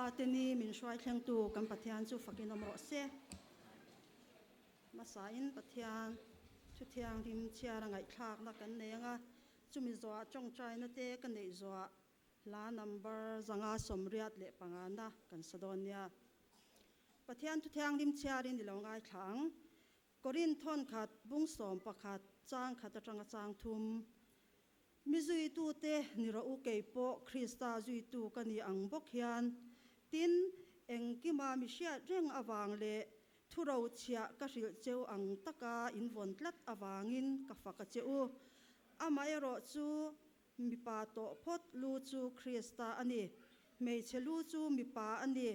Pate ni min hruai thlengtu kan Pathian chu fakin awm rawh se. Hmasain Pathian thu thianghlim chhiar a ngaihthlakna kan nei anga, chumi zawhah tawngtaina te ka neih zawhah hla number 585 na kan sa dawn nia. Pathian thu thianghlim chhiarin i lo ngaithla ang. Korin thawnkhat bung 11 chang khat atanga chang thum. Mi zuitute ni rawh u kei pawh Krista zuitu ka ni ang bawk hian, tin, engkima mi hriat reng avang leh thuro chhiah ka hrilh cheu ang taka in vawn tlat avangin ka fak a che u. Amaherawh chu mipa tawh phawt lu chu Krista a ni, hmeichhe lu chu mipa a ni,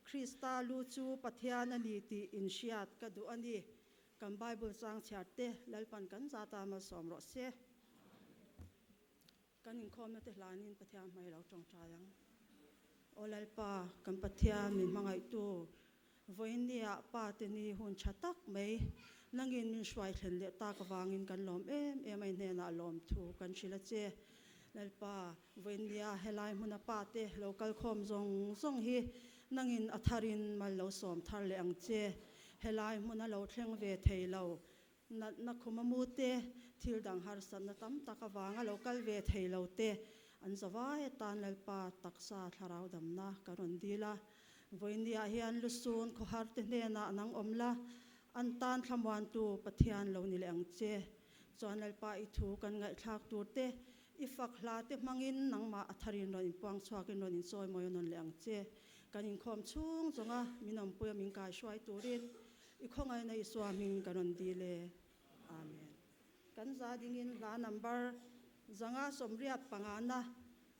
Krista lu chu Pathian a ni tih inhriat ka duh a ni. Kan Bible chang chhiar te Lalpan kan zata malsawm rawh se. Kan inkhawmna te hlanin Pathian hmai lo tawngtai ang. Aw Lalpa, kan Pathian min hmangaihtu, vawiinniah Pa te ni hun tha tak mai nangin min hruai thlen leh tak avangin kan lawm em em a, i hnenah lawmthu kan hrilh a che. Lalpa, vawiinnia helai hmuna Pa te lo kal khawm zawng zawng hi nangin a tharin mal lo sawm thar leh ang che. Helai hmuna lo thleng ve thei lo, natna khuma mu te, thil dang harsatna tam tak avanga lo kal ve thei lo te an zavai atan Lalpa taksa thlarau damna ka rawn dil a. Vawiinniah hian lusun khawhar te hnenah nang awm la, an tan thlamuantu Pathian lo ni leh ang che. Chuan Lalpa i thu kan ngaihthlak tur te, i fak hla te hmangin nangmah a tharin rawn inpuang chhuakin rawn inchawi mawi a nawn leh ang che. Kan inkhawm chhung zawnga min awmpuia min kaihruai turin i khawngaihna Isua hming kan rawn dil e. Amen. Kan za dingin hla number 585 na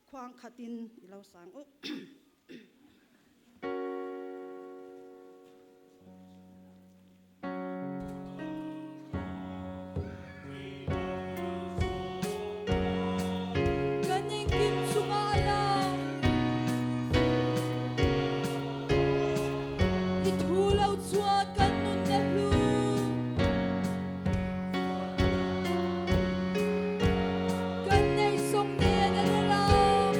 khuang khatin i lo sang u. Kan engkim chungah a lang. I thu lo chuan kan nunna hlu. Kan neih sawm nen a la lang.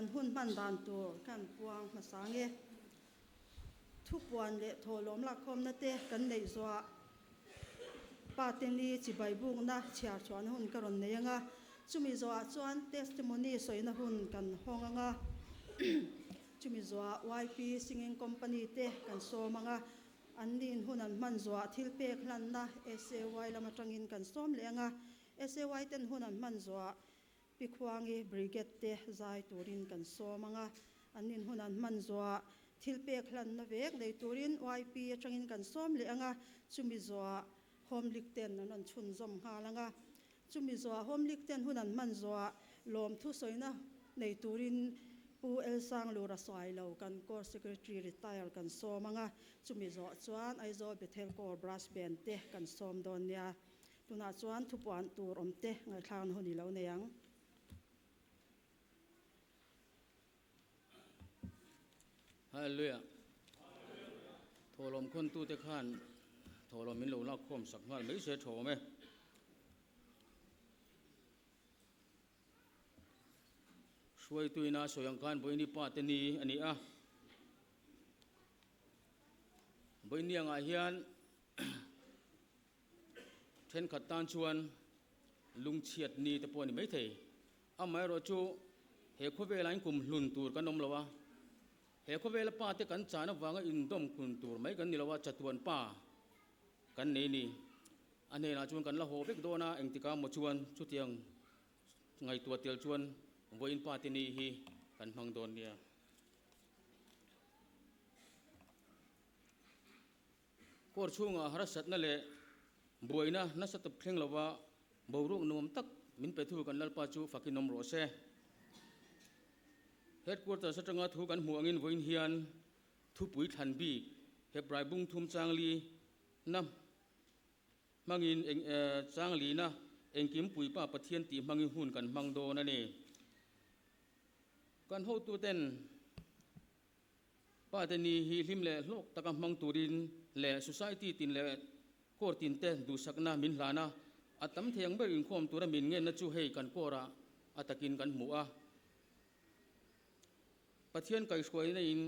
Kan hun hman dan tur kan puang hmasa nge. Thupuan leh thawhlawm lakkhawmna te kan neih zuah Pa te ni chibai bukna chhiar chhuahna hun ka rawn nei anga, chumi zawhah chuan testimony sawina hun kan hawng anga, chumi zawhah YP Singing Company te kan sawm anga, an nin hun an hman zawhah thil pek hlanna SAY lam atangin kan sawm leh anga, SAY ten hun an hman zawhah Pi Khuangi Brigade te zai turin kan sawm ang a, an nin hun an hman zuah thil pek hlanna vek nei turin YP atangin kan sawm leh ang a, chumi zuah Home League ten an rawn chhunzawm nghal ang a, chumi zuah Home League ten hun an hman zuah lawmthu sawina nei turin Pu Elsanglura Sailo kan Corps Secretary retire kan sawm ang a, chumi zawh chuan Aizawl Bethel Corps Brass Band te kan sawm dawn nia. Tunah chuan thupuan tur awm te ngaihthlakna hun i lo nei ang. Hallelujah. Thawhlawm khawntute khan thawhlawm min lo lakkhawm sak nghal mai se tha awm e. Hruaituina sawi ang khan Boini pa te ni a ni a. Boini angah hian Thenkhat tan chuan lungchhiat ni te pawh a ni maithei. Amaherawh chu he khawvela in kum hlun tur kan awm lo a, he khawvela pa te kan chan avanga indawm kun tur mai kan ni lo a, chatuan pa kan nei ni. A hnenah chuan kan la haw vek dawn a, engtikah maw chuan chutiang ngaihtuah tel chuan vawiin pa te ni hi kan hmang dawn nia. Court chhungah harsatna leh buaina nasa tawp thleng lova boruak nuam tak min pe thu kan Lalpa chu fakin awm rawh se. Headquarters atanga thu kan hmuh angin vawiin hian thupui thlan bik Hebrai bung thum changli na hmangin eng changlina engkim puipa Pathian tih hmangin hun kan hmang dawn a ni. Kan hotuten Pa te ni hi hlim leh hlawk taka hmang turin leh society tin leh court tin te duhsakna min hlan a, a tam thei ang ber inkhawm tura min ngenna chu hei kan court ah a takin kan hmu a. Pathian kaihhruaina in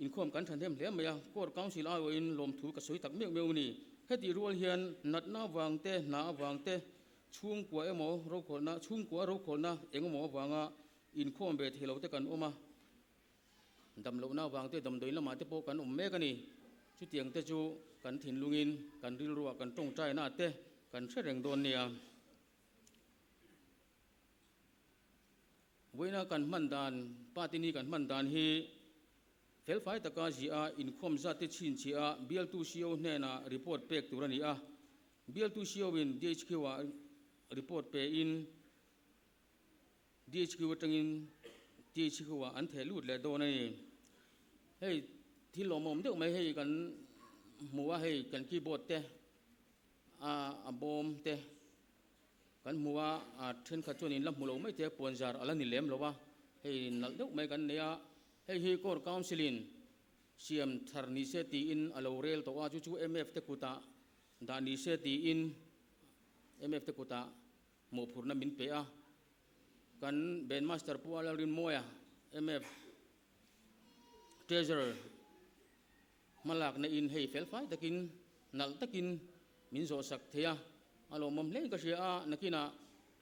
inkhawm kan thahnem hle mai a, court council aiawhin lawmthu ka sawi tak meuh meuh a ni. Hetih rual hian natna avang te, hna avang te, chhungkua emaw rokhawlhna, chhungkua rokhawlhna engemaw avanga Inkhawm ve thei lo te kan awm a, damlohna avang te damdawi lamah te pawh kan awm mek a ni. Chutiang te chu kan thinlungin kan rilruah kan tawngtaina te kan hre reng dawn nia. Vawiina kan hman dan, party ni kan hman dan hi felfai taka ziah a, inkhawm zat te chhinchhiah a, bialtu CO hnenah report pek tur a ni a. Bialtu CO in DHQ ah report pe in, DHQ atangin THQ ah an theh lut leh dawn a ni. Hei thil lawmawm deuh mai hei kan hmu a, hei kan keyboard te a bawm te kan hmu a, a thenkhat chuan in la hmu lo mai te puanzar a la ni lem lo a, hei nalh deuh mai kan nei a, hei hi Core Council in siam thar ni se tiin a lo rel tawh a, chu chu MF te kutah dah ni se tiin MF te kutah mawhphurhna min pe a, kan Band Master Pu Lalrinmawia, MF Treasurer hmalakna in hei felfai takin nalh takin min zawhsak thei a, a lawmawm hlein ka hria a, nakinah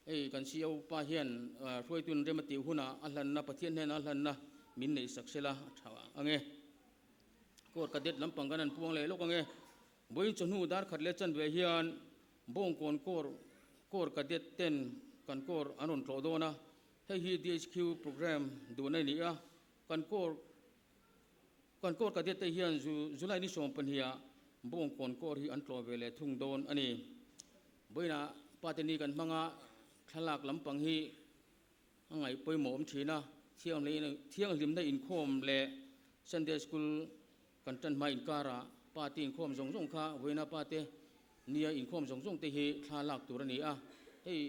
hei kan CEO pa hian hruaitun rem a tih hunah a hlanna Pathian hnena a hlanna min neihsak sela a tha ang e. Court Cadet lampang kan han puang leh lawk ang e. Vawiin chawhnu dar khat leh chanve hian Bawngkawn Corps Corps Cadet ten kan Corps an rawn tlawh dawn a, hei hi DHQ programme duhna a ni a, kan Corps kan Corps Cadet te hian July ni 22 ah Bawngkawn Corps hi an tlawh ve leh thung dawn a ni. Vawiinah Pate ni kan hmang a, thlalak lampang hi a ngaih pawimawh awm thin a, thianghlimna inkhawm leh Sunday School Kan tan hma inkarah pa te inkhawm zawng zawng kha vawiina pa te nia inkhawm zawng zawng te hi thla lak tur a ni a, hei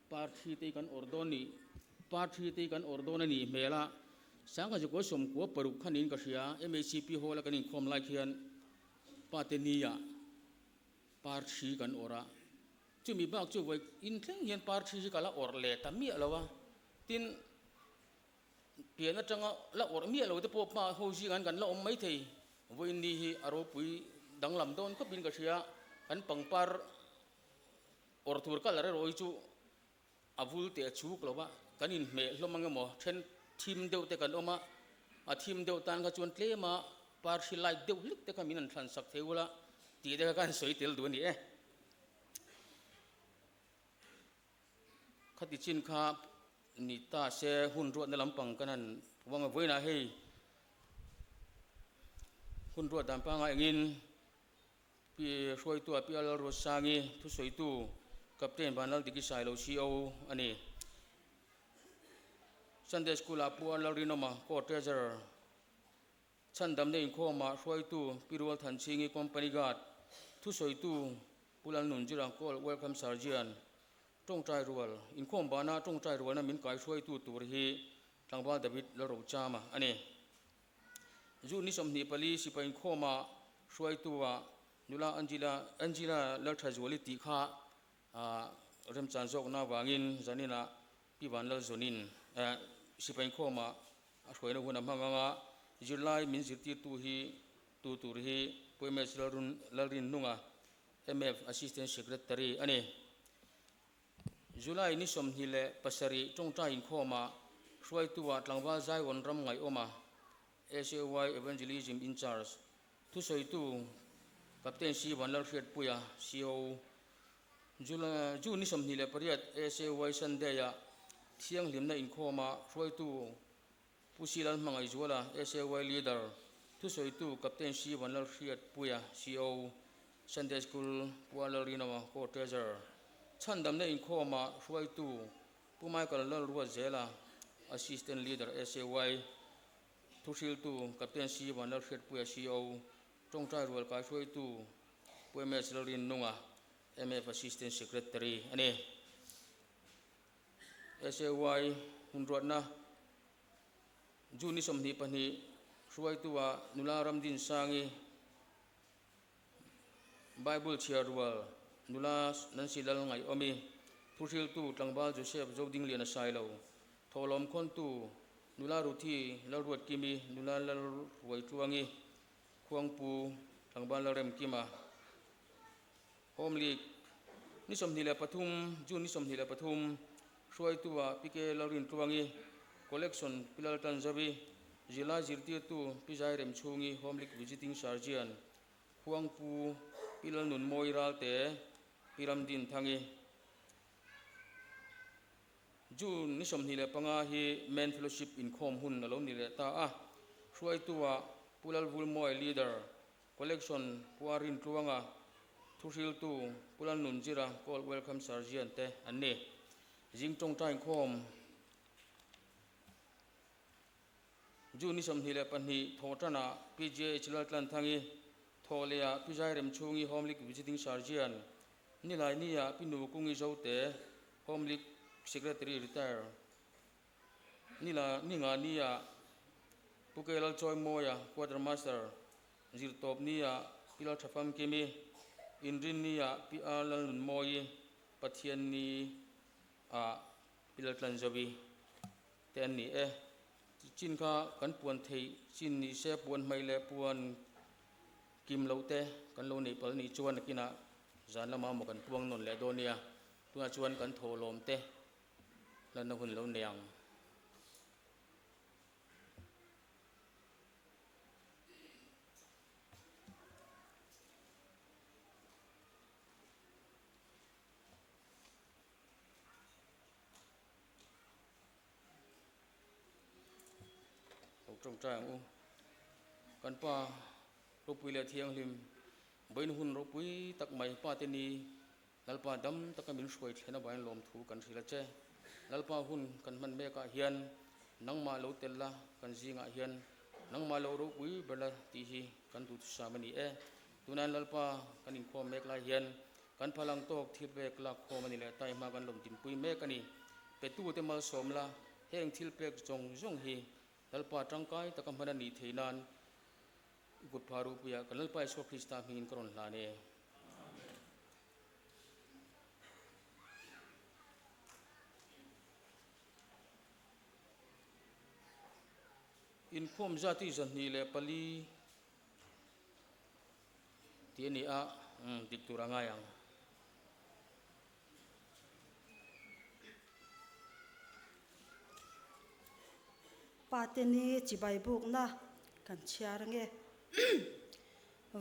parthi te hi kan awrh dawn ni parthi te hi kan awrh dawn a nih hmel a, Sangha Zukua sawmkua paruk kha niin ka hria, MHCP hall a kan inkhawm lai khian pa te nia parthi kan awrh a, chumi bak chu vawi inthleng hian parthi hi ka la awrh leh ta miah lo a. Tin, pian atanga la awrh miah lo te pawh pa ho zingah hian kan la awm mai thei. Vawiin ni hi a ropui danglam dawn khawpin ka hria. Kan pangpar awrh tur colour erawh hi chu a vul teh a chuk lo va, kan inhmeh hlawm ang emaw then thim deuh te kan awm a, a thim deuh tan kha chuan tlema parhri light deuh hlek te kha min han thlan sak thei ula tih te kha ka han sawi tel duh a ni e. Khati chin kha ni ta se hun ruatna lampang kan han vang a, vawiinah hei hun ruat dan pangngai engin Pi Hruaitua Pi Alal Ruatsangi thusawitu Captain Vanlaldiki Sailo CO a ni. Sunday School-ah Pu Alal Rinawma Co-Treasurer, Chhandamna Inkhawmah Hruaitu Pi Rual Thanchhingi Company Guard, thusawitu Pu Lalnunjira Col Welcome Surgeon, Tawngtai Rual, Inkhawm bana Tawngtai Rualna min kai hruaitu tur hi Tlangval David Lalrochama a ni. June ni 24 sipai inkhawma hruaitua nula Angela Angela Lalthazuali tih kha remchan zawkna avangin zaninah Pi Vanlalzawnin sipai inkhawma a hruaina hun a hmang ang a, zirlai min zirtirtu hi tu tur hi Pu MS Lalrinnunga, MF Assistant Secretary a ni. July ni 27 tawngtai inkhawmah hruaitu-ah tlangval Zion ram ngaihawma SAY Evangelism in Charge thusawitu Captain C Vanlalhriatpuia CO June ni 28 SAY Sunday-ah thianghlimna inkhawmah hruaitu Pu C Lalhmangaihzuala SAY Leader thusawitu Captain C Vanlalhriatpuia CO Sunday School Pu Lalrinawa Co-Treasurer Chhandamna inkhawmah hruaitu Pu Michael Lalruatzela Assistant Leader SAY thuhriltu Captain C Vanlalhriatpuia CO Tawngtai Rual kaihruaitu Pu MS Lalrinnunga MF Assistant Secretary a ni. SAY hunruatna June ni 22 hruaitua nula Ramdinsangi Bible chhiar rual nula Nancy Lalngaihawmi thuhriltu tlangval Joseph Zodingliana Sailo thawhlawm khawntu nula Ruthi Lalruatkimi nula Lalruaitluangi Khuangpu tlangval Lalremkima Home League ni 23 June ni 23 hruaitua PK Lalrintluangi Collection Pi Laltanzavi Zirlai zirtirtu Pi Zairem Chhungi Home League Visiting Surgeon Khuangpu Pi Lalnunmawi Ralte Pi Ramdinthangi June ni 25 hi Men Fellowship inkhawm hun a lo ni leh ta a, hruaitua Pu Lalvulmawi Leader Collection Pu A Rintluanga, Thuhriltu Pu Lalnunzira, Call Welcome Surgeon te an ni. Zing tawngtai inkhawm June ni 22 thawhtanah PGH Laltlanthangi, Thawhleah Pi Zairemchhungi Home League Visiting Surgeon, Nilainiah Pi Nukungi Zote, Home League Secretary Retire. Nila ninga nia Pu Kelal Chawimawia Quarter Master, Zirtawp nia Pi Lalthafam Kimi, Inrin nia Pi R Lalnunmawi, Pathian ni ah Pi Laltlanzovi te an ni e. Chin kha kan puan theih chin ni se puan hmaih leh puan kim loh te kan lo neih palh nih chuan nakinah zan lamah maw kan puang nawn leh dawn nia. Tunah chuan kan thawhlawm te Hlanna hun lo nei ang. Lo tawngtai ang u. Kan pa ropui leh thianghlim vawiin hun ropui tak mai pa te ni Lalpa dam taka min hruai thlen avangin lawmthu kan hrilh a che. Lalpa hun kan hman mekah hian nangmah lo tel la, kan zingah hian nangmah lo ropui ber la tih hi kan duhthusam a ni e. Tunain Lalpa kan inkhawm mek lai hian kan phalang tawk thil pek lak khawm a ni leh taihma kan lawm dinpui mek a ni. Petute malsawm la, heng thil pek zawng zawng hi Lalpa tangkai taka hman a nih theih nan I kut phah rupuiah kan Lalpa Isua Krista hmingin ka rawn hlan e. Inkhawm zat hi 24 tih a ni a, dik tur a ngai ang. Pate ni chibai bukna kan chhiar ange.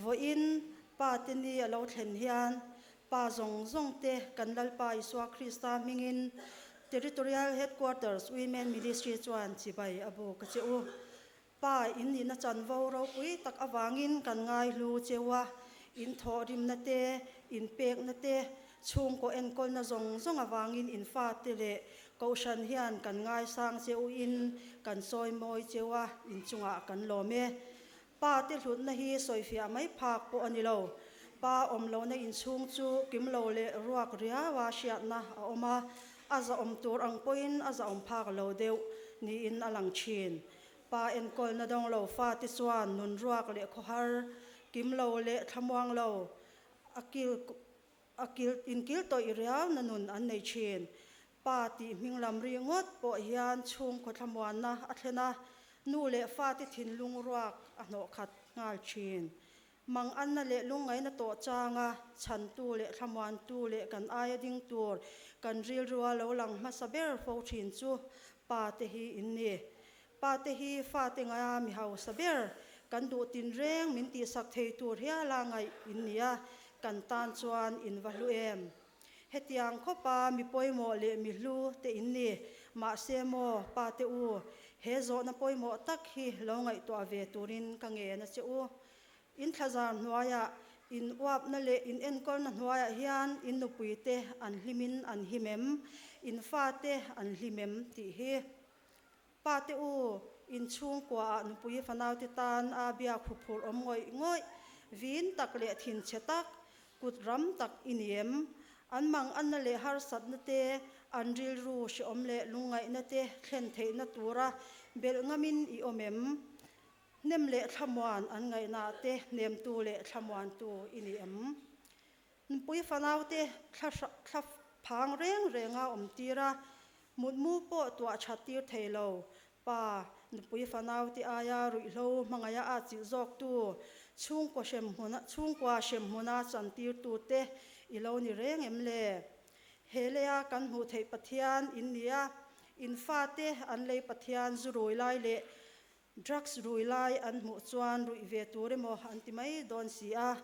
Vawiin Pate ni a lo thlen hian Pa zawng zawng te kan Lalpa Isua Krista hmingin Territorial Headquarters Women Ministry chuan chibai a buk a che u. Pa in nihna chanvo ropui tak avangin kan ngaihlu cheu a, in thawhrimna te, in pekna te, chhungkaw enkawlna zawng zawng avangin in fate leh Kohhran hian kan ngaisang cheu in kan sawi mawi cheu a, in chungah kan lawm e. Pa te hlutna hi sawifiah mai phak pawh a ni lo. Pa awm lohna inchhung chu kim lo leh ruak riaua hriatna a awm a, a zahawm tur ang pawhin a zahawm phak lo deuh niin a lang thin. Pa enkawlna dawng lo fate chuan nun ruak leh khawhar, kim lo leh thlamuang lo, a kil a kil inkil tawih riauna nun an nei thin. Pa tih hming lam ri ngawt pawh hian chhungkaw thlamuanna a thlen a, nu leh fate thinlung ruak a hnawh khat nghal thin. Mang anna leh lungngaihna tawh changa chhantu leh thlamuantu leh kan aia ding tur kan rilrua lo lang hmasa ber fo thin chu pa te hi in ni. Pa te hi fate ngaia mi hausa ber kan duh tinreng min tihsak thei tur hiala ngaih in ni a, kan tan chuan in va hlu em. Hetiang khawpa mi pawimawh leh mi hlu te in ni. Mahse maw, pa te u, he zawhna pawimawh tak hi lo ngaihtuah ve turin ka ngen a che u. In thlazar hnuaiah, in uapna leh in enkawlna hnuaiah hian in nupuite an hlimin an him em? In fate an hlim em? tih hi. Pa te u, in chhungkuaah nupui fanaute tan a biak huphurh awm ngawih ngawih, vin tak leh thinchhe tak, kut ram tak i ni em? An manganna leh harsatna te, an rilru hrehawm leh lungngaihna te thlen theihna tura belh ngamin i awm em? Hnem leh thlamuan an ngaihnaah te hnemtu leh thlamuantu i ni em? Nupui fanaute thla phang reng renga awm tir a, mutmu pawh tuah that tir thei lo. Pa, nupui fanaute aia ruihhlo hmangaih a chilh zawktu, chhungkua hremhmuna chhungkua hremhmuna chantirtu te i lo ni reng em le? He leia kan hmuh theih Pathian in ni a, in fate an lei Pathian zu rui lai leh Drugs rui lai an hmuh chuan ruih ve tur emaw an ti mai dawn si a.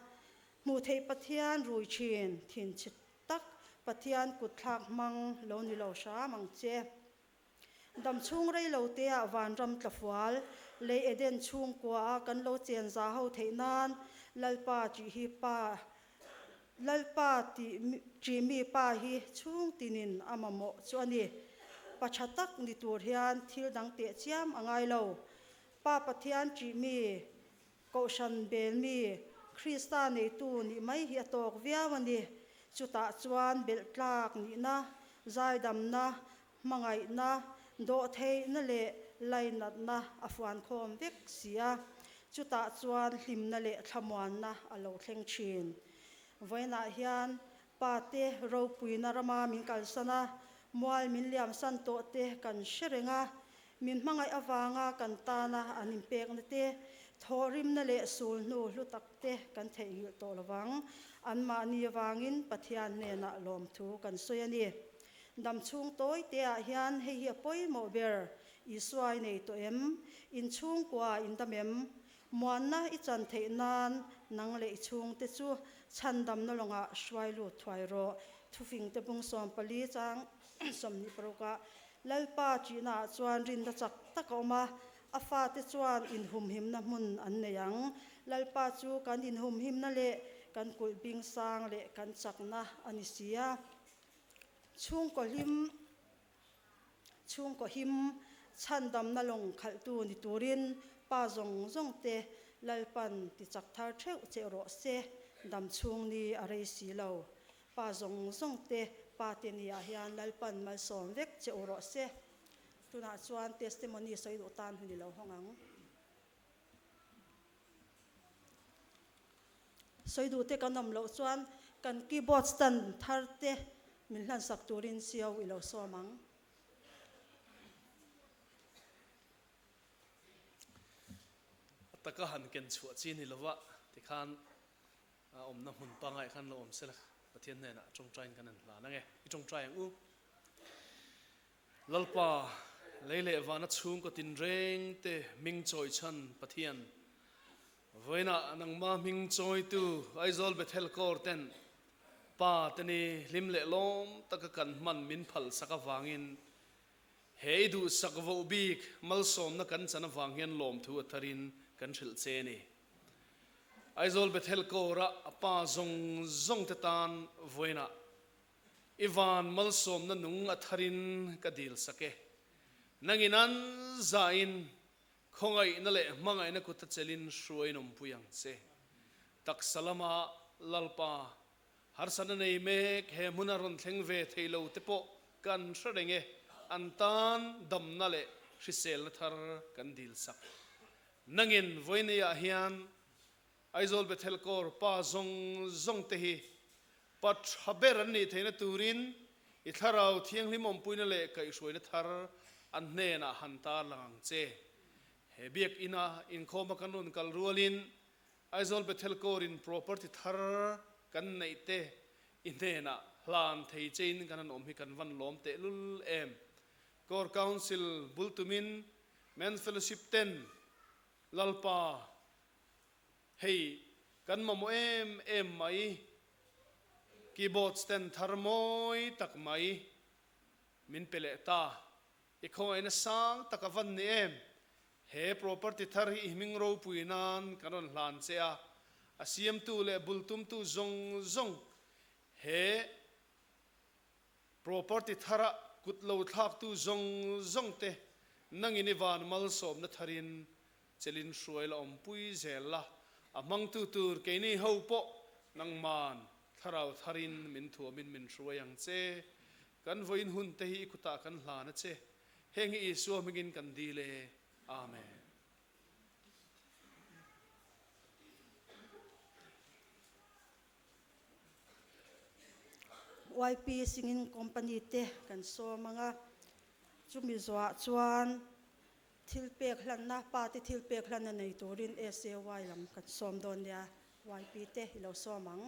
Hmuh theih Pathian rui thin, thinchhe tak Pathian kut thlak hmang lo ni lo hram ang che. Dam chhung rei lo te ah vanram tlafual, lei Eden chhungkua a kan lo chen za ho theih nan Lalpa tih hi pa Lalpa tih tih mi pa hi chhung tinin a mamawh chu a ni. Pa tha tak ni tur hian thil dang teh chiam a ngai lo. Pa Pathian tih mi, Kohhran bel mi, Krista neitu nih mai hi a tawk viau a ni. Chutah chuan belh tlak nihna, zaidamna, hmangaihna, dawhtheihna leh lainatna a fuankhawm vek si a, chutah chuan hlimna leh thlamuanna a lo thleng thin. Vawiinah hian pate ropuina rama min kalsan a, mual min liamsan tawh te kan hre reng a, min hmangaih avanga kan tana an inpekna te, thawhrimna leh sulhnu hlu tak te kan theihnghilh tawh lovang. Anmahni avangin Pathian hnenah lawmthu kan sawi a ni. Dam chhung tawi te ah hian hei hi a pawimawh ber, Isua i nei tawh em? In chhungkua in dam em? Muanna i chan theih nan nang leh i chhungte chu chhandamna lawngah hruai lut thuai rawh. Thufing te bung 14 chang 26 ah Lalpa ṭihna ah chuan rinna chak tak a awm a, a fate chuan inhumhimna hmun an nei ang. Lalpa chu kan inhumhimna leh kan kulh bing sang leh kan chakna a ni si a. Chhungkaw hlim, chhungkaw him chhandamna lawng khalhtu ni turin pa zawng zawng te Lalpan ti chak thar theuh che rawh se, dam chhung ni a rei si lo. Pa zawng zawng te pa te ni ah hian Lalpan malsawm vek che u rawh se. Tunah chuan testimony sawi duh tan hun i lo hawng ang. Sawi duh te kan awm loh chuan kan keyboard stand thar te min hlansak turin sio i lo sawm ang. taka han ken chhuah chi ni lova tikhan a awmna hmun pangai khan lo awm sela Pathian hnenah tawngtaiin kan han hlan ange. I tawngtai ang u. Lalpa, lei leh vana chhungkaw tinreng te hming chawi chhan Pathian, vawiinah nangma hming chawitu Aizawl Bethel Corps ten Pa te ni hlim leh lawm taka kan hman min phal sak avangin he i duhsak voh bik malsawmna kan chan avang hian lawmthu a tharin kan hrilh che a ni. Aizawl Bethel Corps-a pa zawng zawng te tan vawiinah I van malsawmna nung a tharin ka dil sak e. Nangin an zain khawngaihna leh hmangaihna kut a chelin hruaiin awmpui ang che. Taksa lama Lalpa harsatna nei mek he hmuna rawn thleng ve thei lo te pawh kan hre reng e, an tan damna leh hriselna thar kan dil sak. Nangin vawiineiah hian Aizawl Bethel Corps pa zawng zawng te hi pa tha ber an nih theihna turin i thlarau thianghlim awmpuina leh kaihhruaina thar an hnenah han tarlang ang che. He biakina inkhawma kan rawn kal rualin Aizawl Bethel Corps in property thar kan neih te i hnenah hlan thei chein kan han awm hi kan van lawm tehlul em. Corps Council bul tumin Men's Fellowship ten Lalpa Hei kan mamawh em em mai, keyboard stand thar mawi tak mai min pe leh ta. I khawngaihna sang tak a van ni em? He property thar hi i hming ropui nan kan rawn hlan che a, a siamtu leh bultumtu zawng zawng he Property thara kut lo thlaktu zawng zawng te nangin i van malsawmna tharin chelin hruai la awmpui zel la, a hmangtu tur keini ho pawh nangman thlarau tharin min thuamin min hruai ang che. Kan vawiin hun te hi i kutah kan hlan a che. Heng hi Isua hmingin kan dil e. Amen. YP Singing Company te kan sawm ang a, chumi zawhah chuan thil pek hlanna, pa te thil pek hlanna nei turin SAY lam kan sawm dawn nia, YP te i lo sawm ang.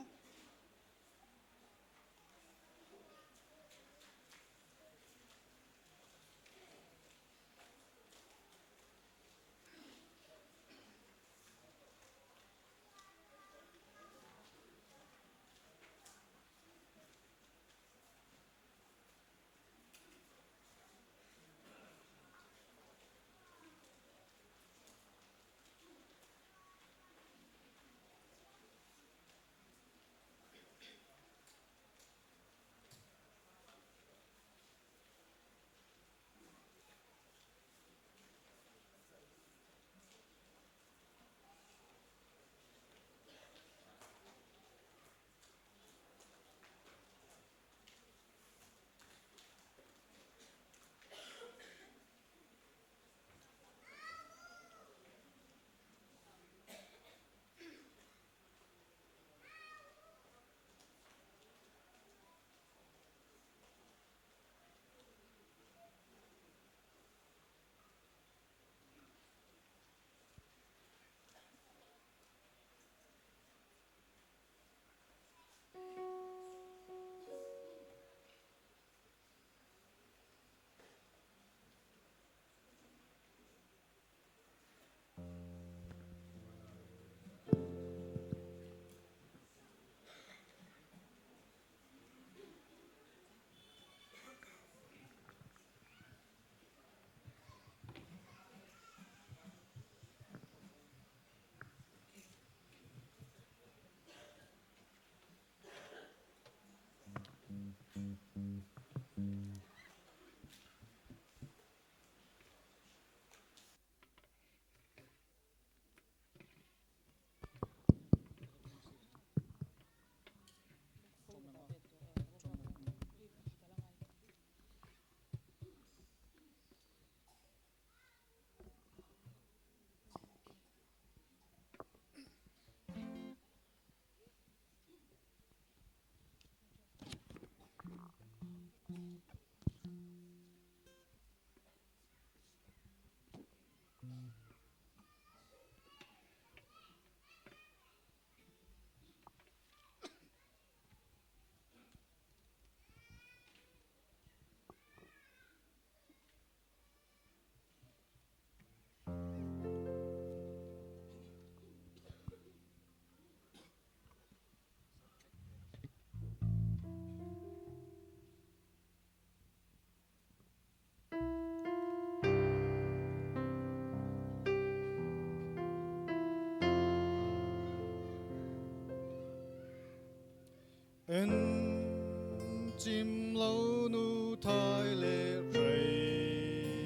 Chim lo nu thai leh hrei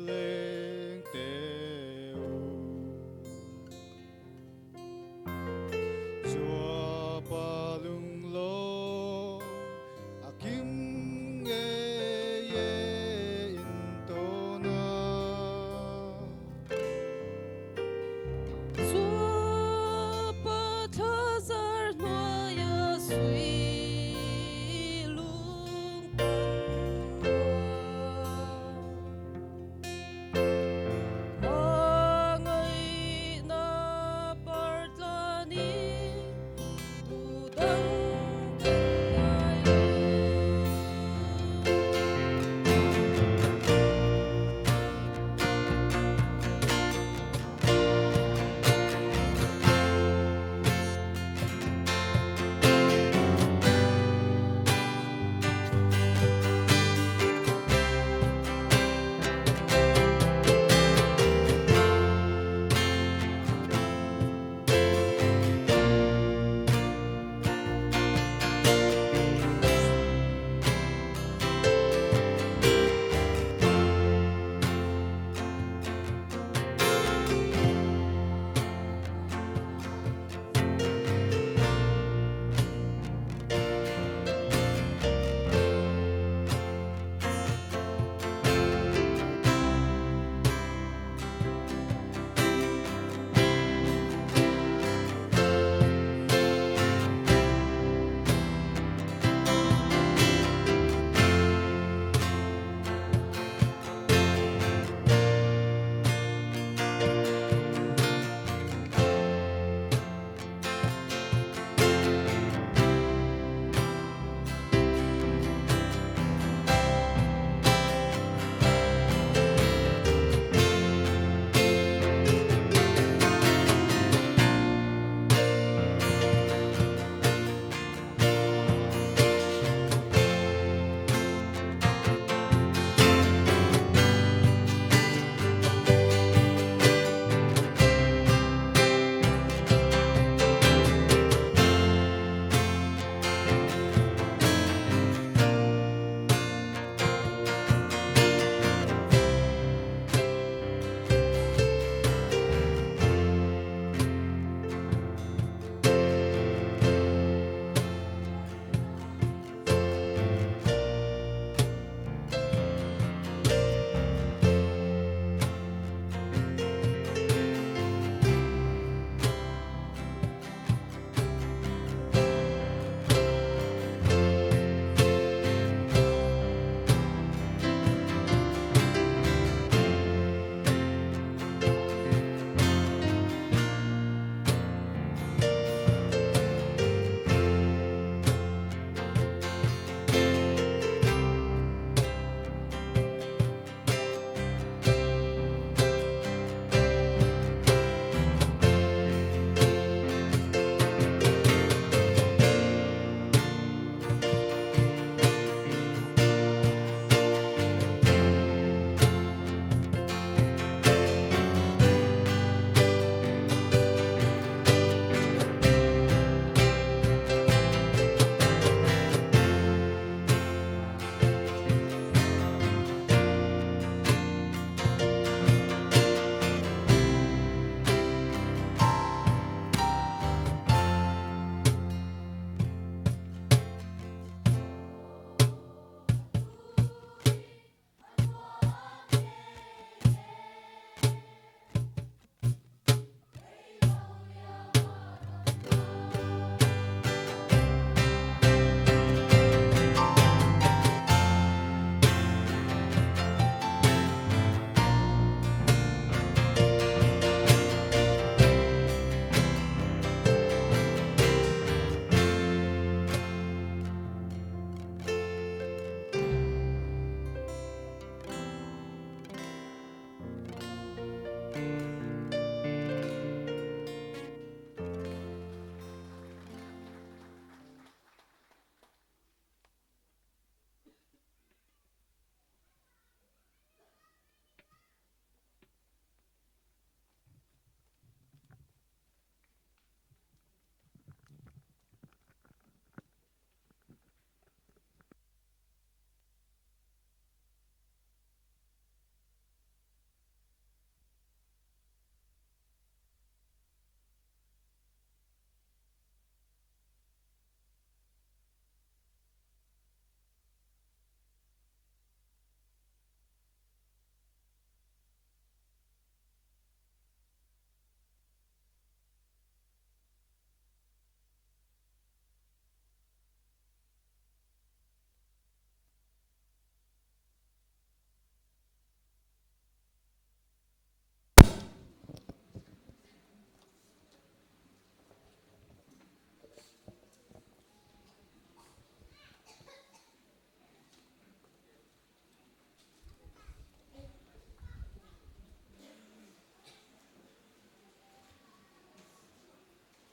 leng te u. Chua pa lung lawm a kim ngei e in tawn a. Chua pa thla zar hnuaia sui lung.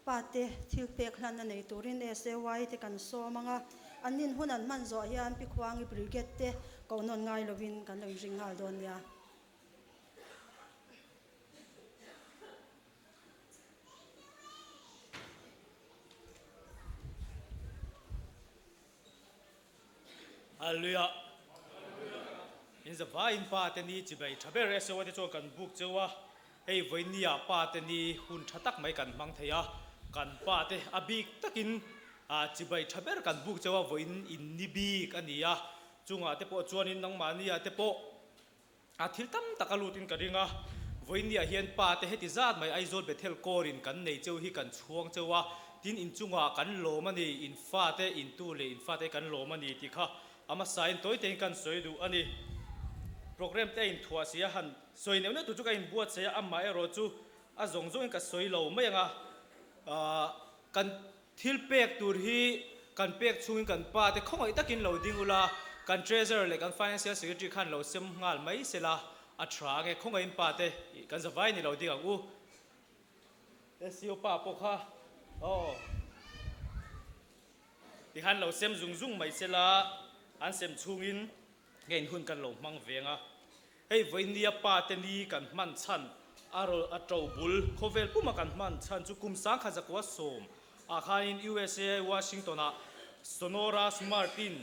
Pa te thil pek hlan a nei turin SAY te kan sawm ang a, an nin hun an hman zawh hian Pi Khuangi Brigade te koh nawn ngai lovin kan lo inring nghal dawn nia. Hallelujah. In zavaiin pa te ni chibai tha ber e sewa te chuan kan buk cheu a, hei vawinia pa te ni hun tha tak mai kan hmang thei a, kan pa te a bik takin chibai tha ber kan buk cheu a, vawiin in ni bik a ni a, chungah te pawh chuanin nangmahnia te pawh A thil tam tak a lutin ka ring a, vawinia hian pa te heti zat mai Aizawl Bethel Corps-in kan nei cheu hi kan chhuang cheu a, tin inchungah kan lawm a ni, in fate, in tu leh in fate kan lawm a ni tih kha a hmasain tawi tein kan sawi duh a ni. Programme te a inthuah si a, han sawi neuh neuh tur chu ka inbuatsaih a, amaherawh chu a zawng zawngin ka sawi lo mai ang a, kan Thil pek tur hi kan pek chhungin kan pa te khawngaih takin lo ding ula, kan Treasurer leh kan Financial Secretary khan lo sem nghal mai sela a tha ange, khawngaihin pa te kan zavai ni lo ding ang u. SCO pa pawh kha aw tikhan lo sem zung zung mai sela an sem chhungin nge in hun kan lo hmang veng a. Hei vawinia pa te ni kan hman chhan a rawl a to bul khawvel puma kan hman chhan chu kum 1110 ah khanin USA Washington ah Sonora Smart in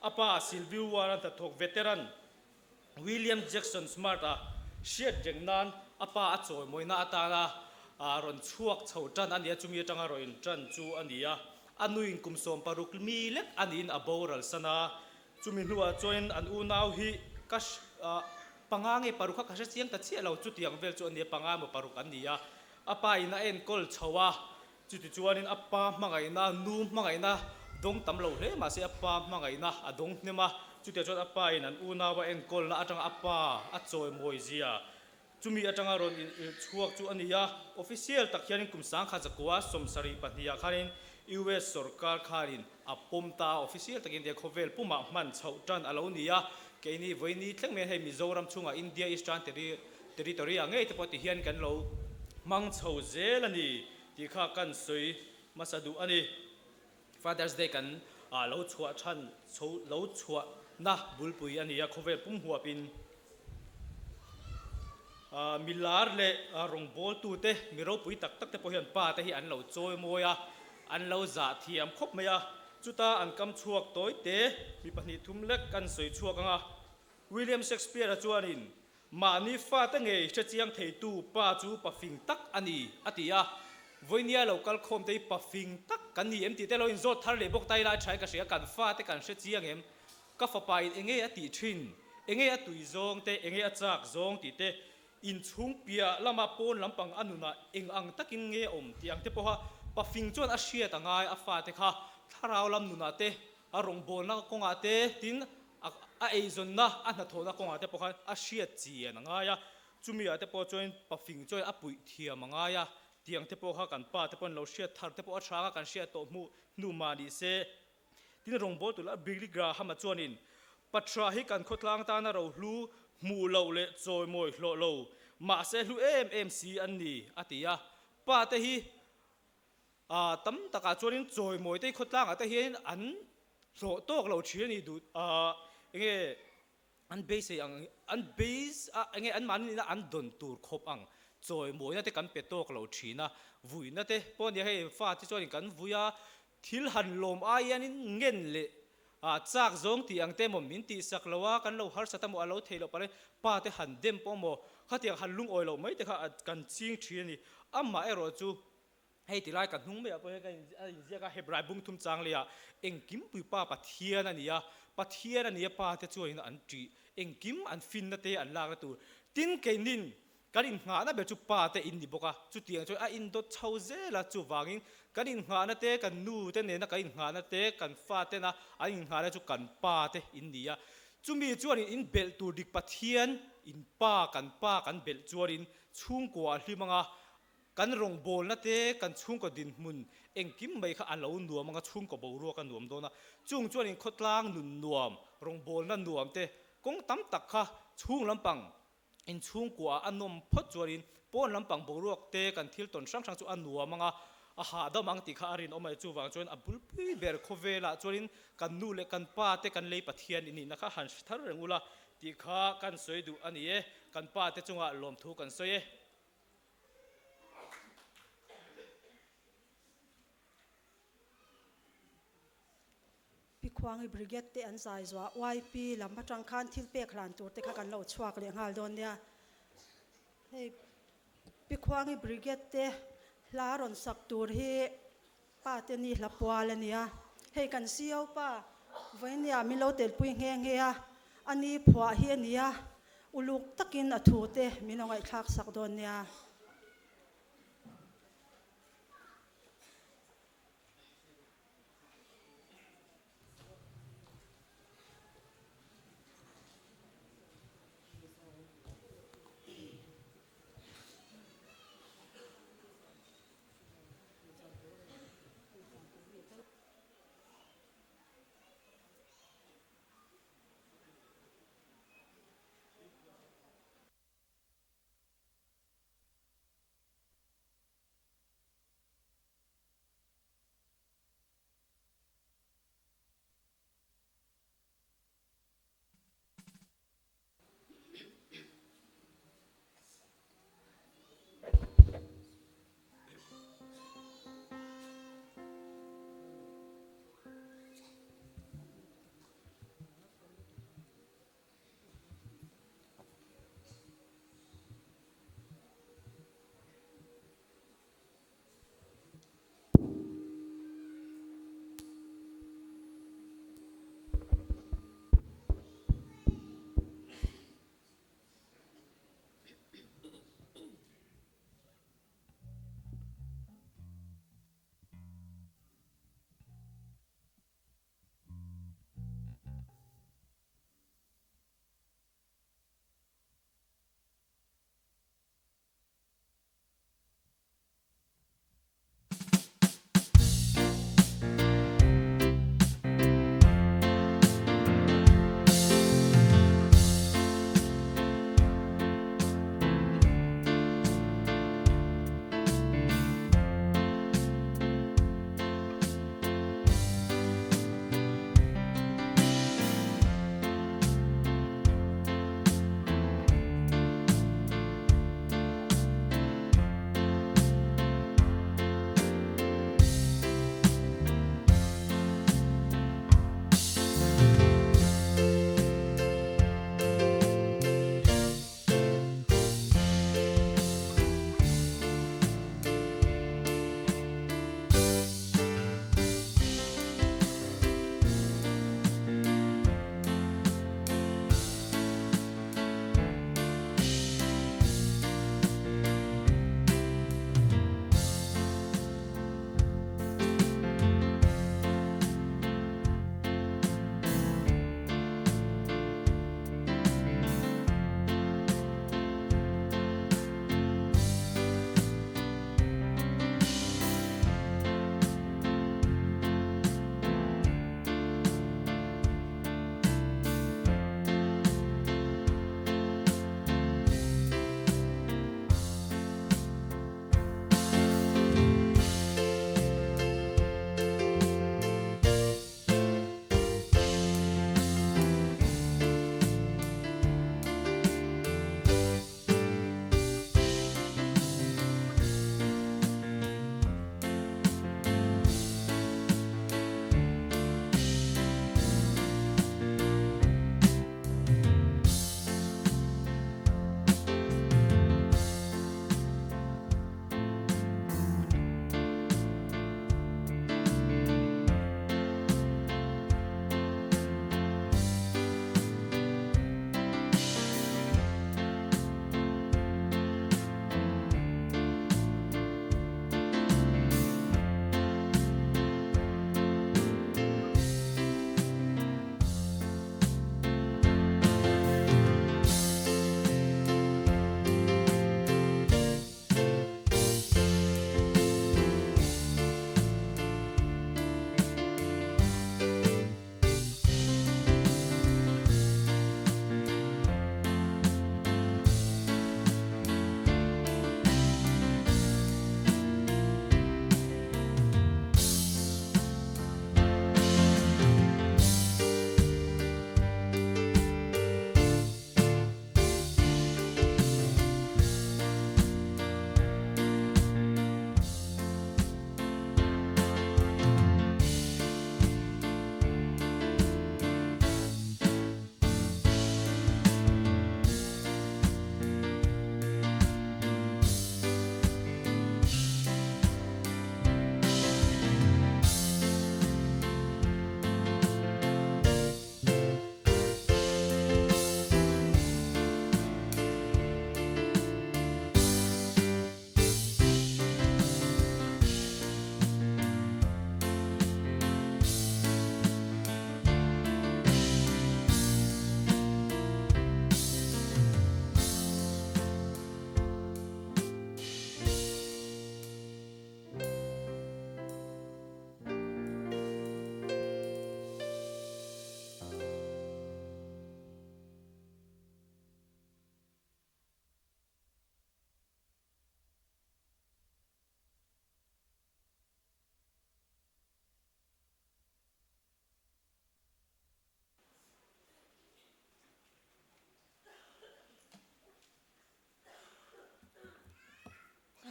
a pa Civil War a hnathawk veteran William Jackson Smart a hriat reng nan a pa a chawimawina atana rawn chhuak chho tan a nia chumi atanga rawn in tan chu a ni a. A nuin kum 16 mi lek a niin a boral san a. Chumi hnuah chuanin an unau hi ka panga nge paruk kha ka hre chiang ta chiah lo, chutiang vel chu a nia, panga emaw paruk an ni a. A pa in a enkawl chho a, chuti chuanin a pa hmangaihna, nu hmangaihna dawng tam lo hle mahse a pa hmangaihna a dawng hnem a, chutiang chuan a pa in an unau a enkawlna atanga a pa a chawimawi zia Chumi atanga rawn inchhuak chu a ni a, official tak hianin kum 1972 ah khanin US sorkar khanin a pawm ta a, official takin tia khawvel pumah hman chhoh tan a lo ni a, keini vawiini thleng mai hian hei Mizoram chhungah India Eastern Territory ah ngei te pawh ti hian kan lo hmang chho zel a ni tih kha kan sawi hmasa duh a ni. Father's Day kan lo chhuah than chho lo chhuahna bulpui a ni a, khawvel pum huapin milar leh rawngbawltute mi ropui tak tak te pawh hian pa te hi an lo chawi mawi a, an lo zah thiam khawp mai a, chuta an kam chhuak tawi te mi pahnih thum lek an sawi chhuak ang a. William Shakespeare-a chuanin Mahni fate ngei hrechiang theitu pa chu pa fing tak a ni, a ti a. Vawinia lo kal khawm te hi pa fing tak kan ni em tih te lo inzawt thar leh bawk ta ila a thain ka hria, kan fate kan hrechiang em? Ka fapa in enge a tih thin? Enge a tui zawng te, enge a chak zawng tih te, inchhung piah lama pawn lampang a nunah eng ang takin nge awm tih ang te pawha pa fing chuan a hriat a ngai a fate kha thlarau lam nunah te A rawngbawlna kawngah te, tin, a eizawnna, a hnathawhna kawngah te pawh khan a hriat chian a ngai a. Chumi ah te pawh chuan pafing chuan a puih thiam a ngai a. Tiang te pawh kha kan pa te pawhin lo hriat thar te pawh a hrang a, kan hriat tawh hmuh hnu mah ni se. Tin, rawngbawltu lah Billy Graham-a chuanin, Patra hi kan khawtlang tana rohlu hmuh loh leh chawimawi hlawh lo, mahse hlu em em si an ni, a ti a. Pa te hi A tam takah chuanin chawimawi te hi khawtlangah te hianin an hlawh tawk lo thin a ni duh a enge an beisei ang an beis a enge anmahni nihna an dawn tur khawp ang chawimawina te kan pe tawk lo thin a vuina te pawh a nia hei fate chuanin kan vui a thil han lawm ai hianin ngen leh a chak zawng tih ang te emaw min tihsak lo a kan lo harsat emaw a lo theih loh palh in pa te han dem pawh emaw khatiang han lungawi loh mai te kha kan ching thin a ni amaherawh chu Hei ti lai ka hnung maiah pawh hian ka a inziak a, Hebrai bung thum chang leiah engkim puipa Pathian a ni a, Pathian a ni a pa te chuanin an ṭih, engkim an finna te an lakna tur. Tin, keinin kan innghahna ber chu pa te in ni bawk a, chutiang chuan a indawt chho zel a, chuvangin kan innghahna te, kan nu te nena kan innghahna te, kan fa tena an innghahna chu kan pa te in ni a. Chumi chuanin in belh tur dik Pathian in pa, kan pa kan belh chuanin chhungkua a hlim ang a, Kan rawngbawlna te, kan chhungkaw dinhmun engkim mai kha a lo nuam ang a, chhungkaw boruak a nuam dawn a. Chung chuanin khawtlang nun nuam, rawngbawlna nuam te, kawng tam tak kha chhung lampang inchhungkuaah a nawm phawt chuanin pawn lampang boruak te, kan thil tawn hrang hrang chu a nuam ang a. A hahdam ang tih kha a rinawm a ni. Chuvang chuan a bulpui ber khawvelah chuanin kan nu leh kan pa te kan lei Pathian i nihna kha han hre thar reng ula tih kha kan sawi duh a ni e. Kan pa te chungah lawmthu kan sawi e. Pi Khuangi Brigade te an zai zuah YP lam atang khan thil pek hlan tur te kha kan lo chhuak leh nghal dawn nia. Hei Pi Khuangi Brigade te hla rawn sak tur hi pa te ni hla pual a nia. Hei kan CEO pa vawinia min lo telpui nghe nghe a, a ni phuah hi a nia, uluk takin a thu te min lo ngaihthlak sak dawn nia.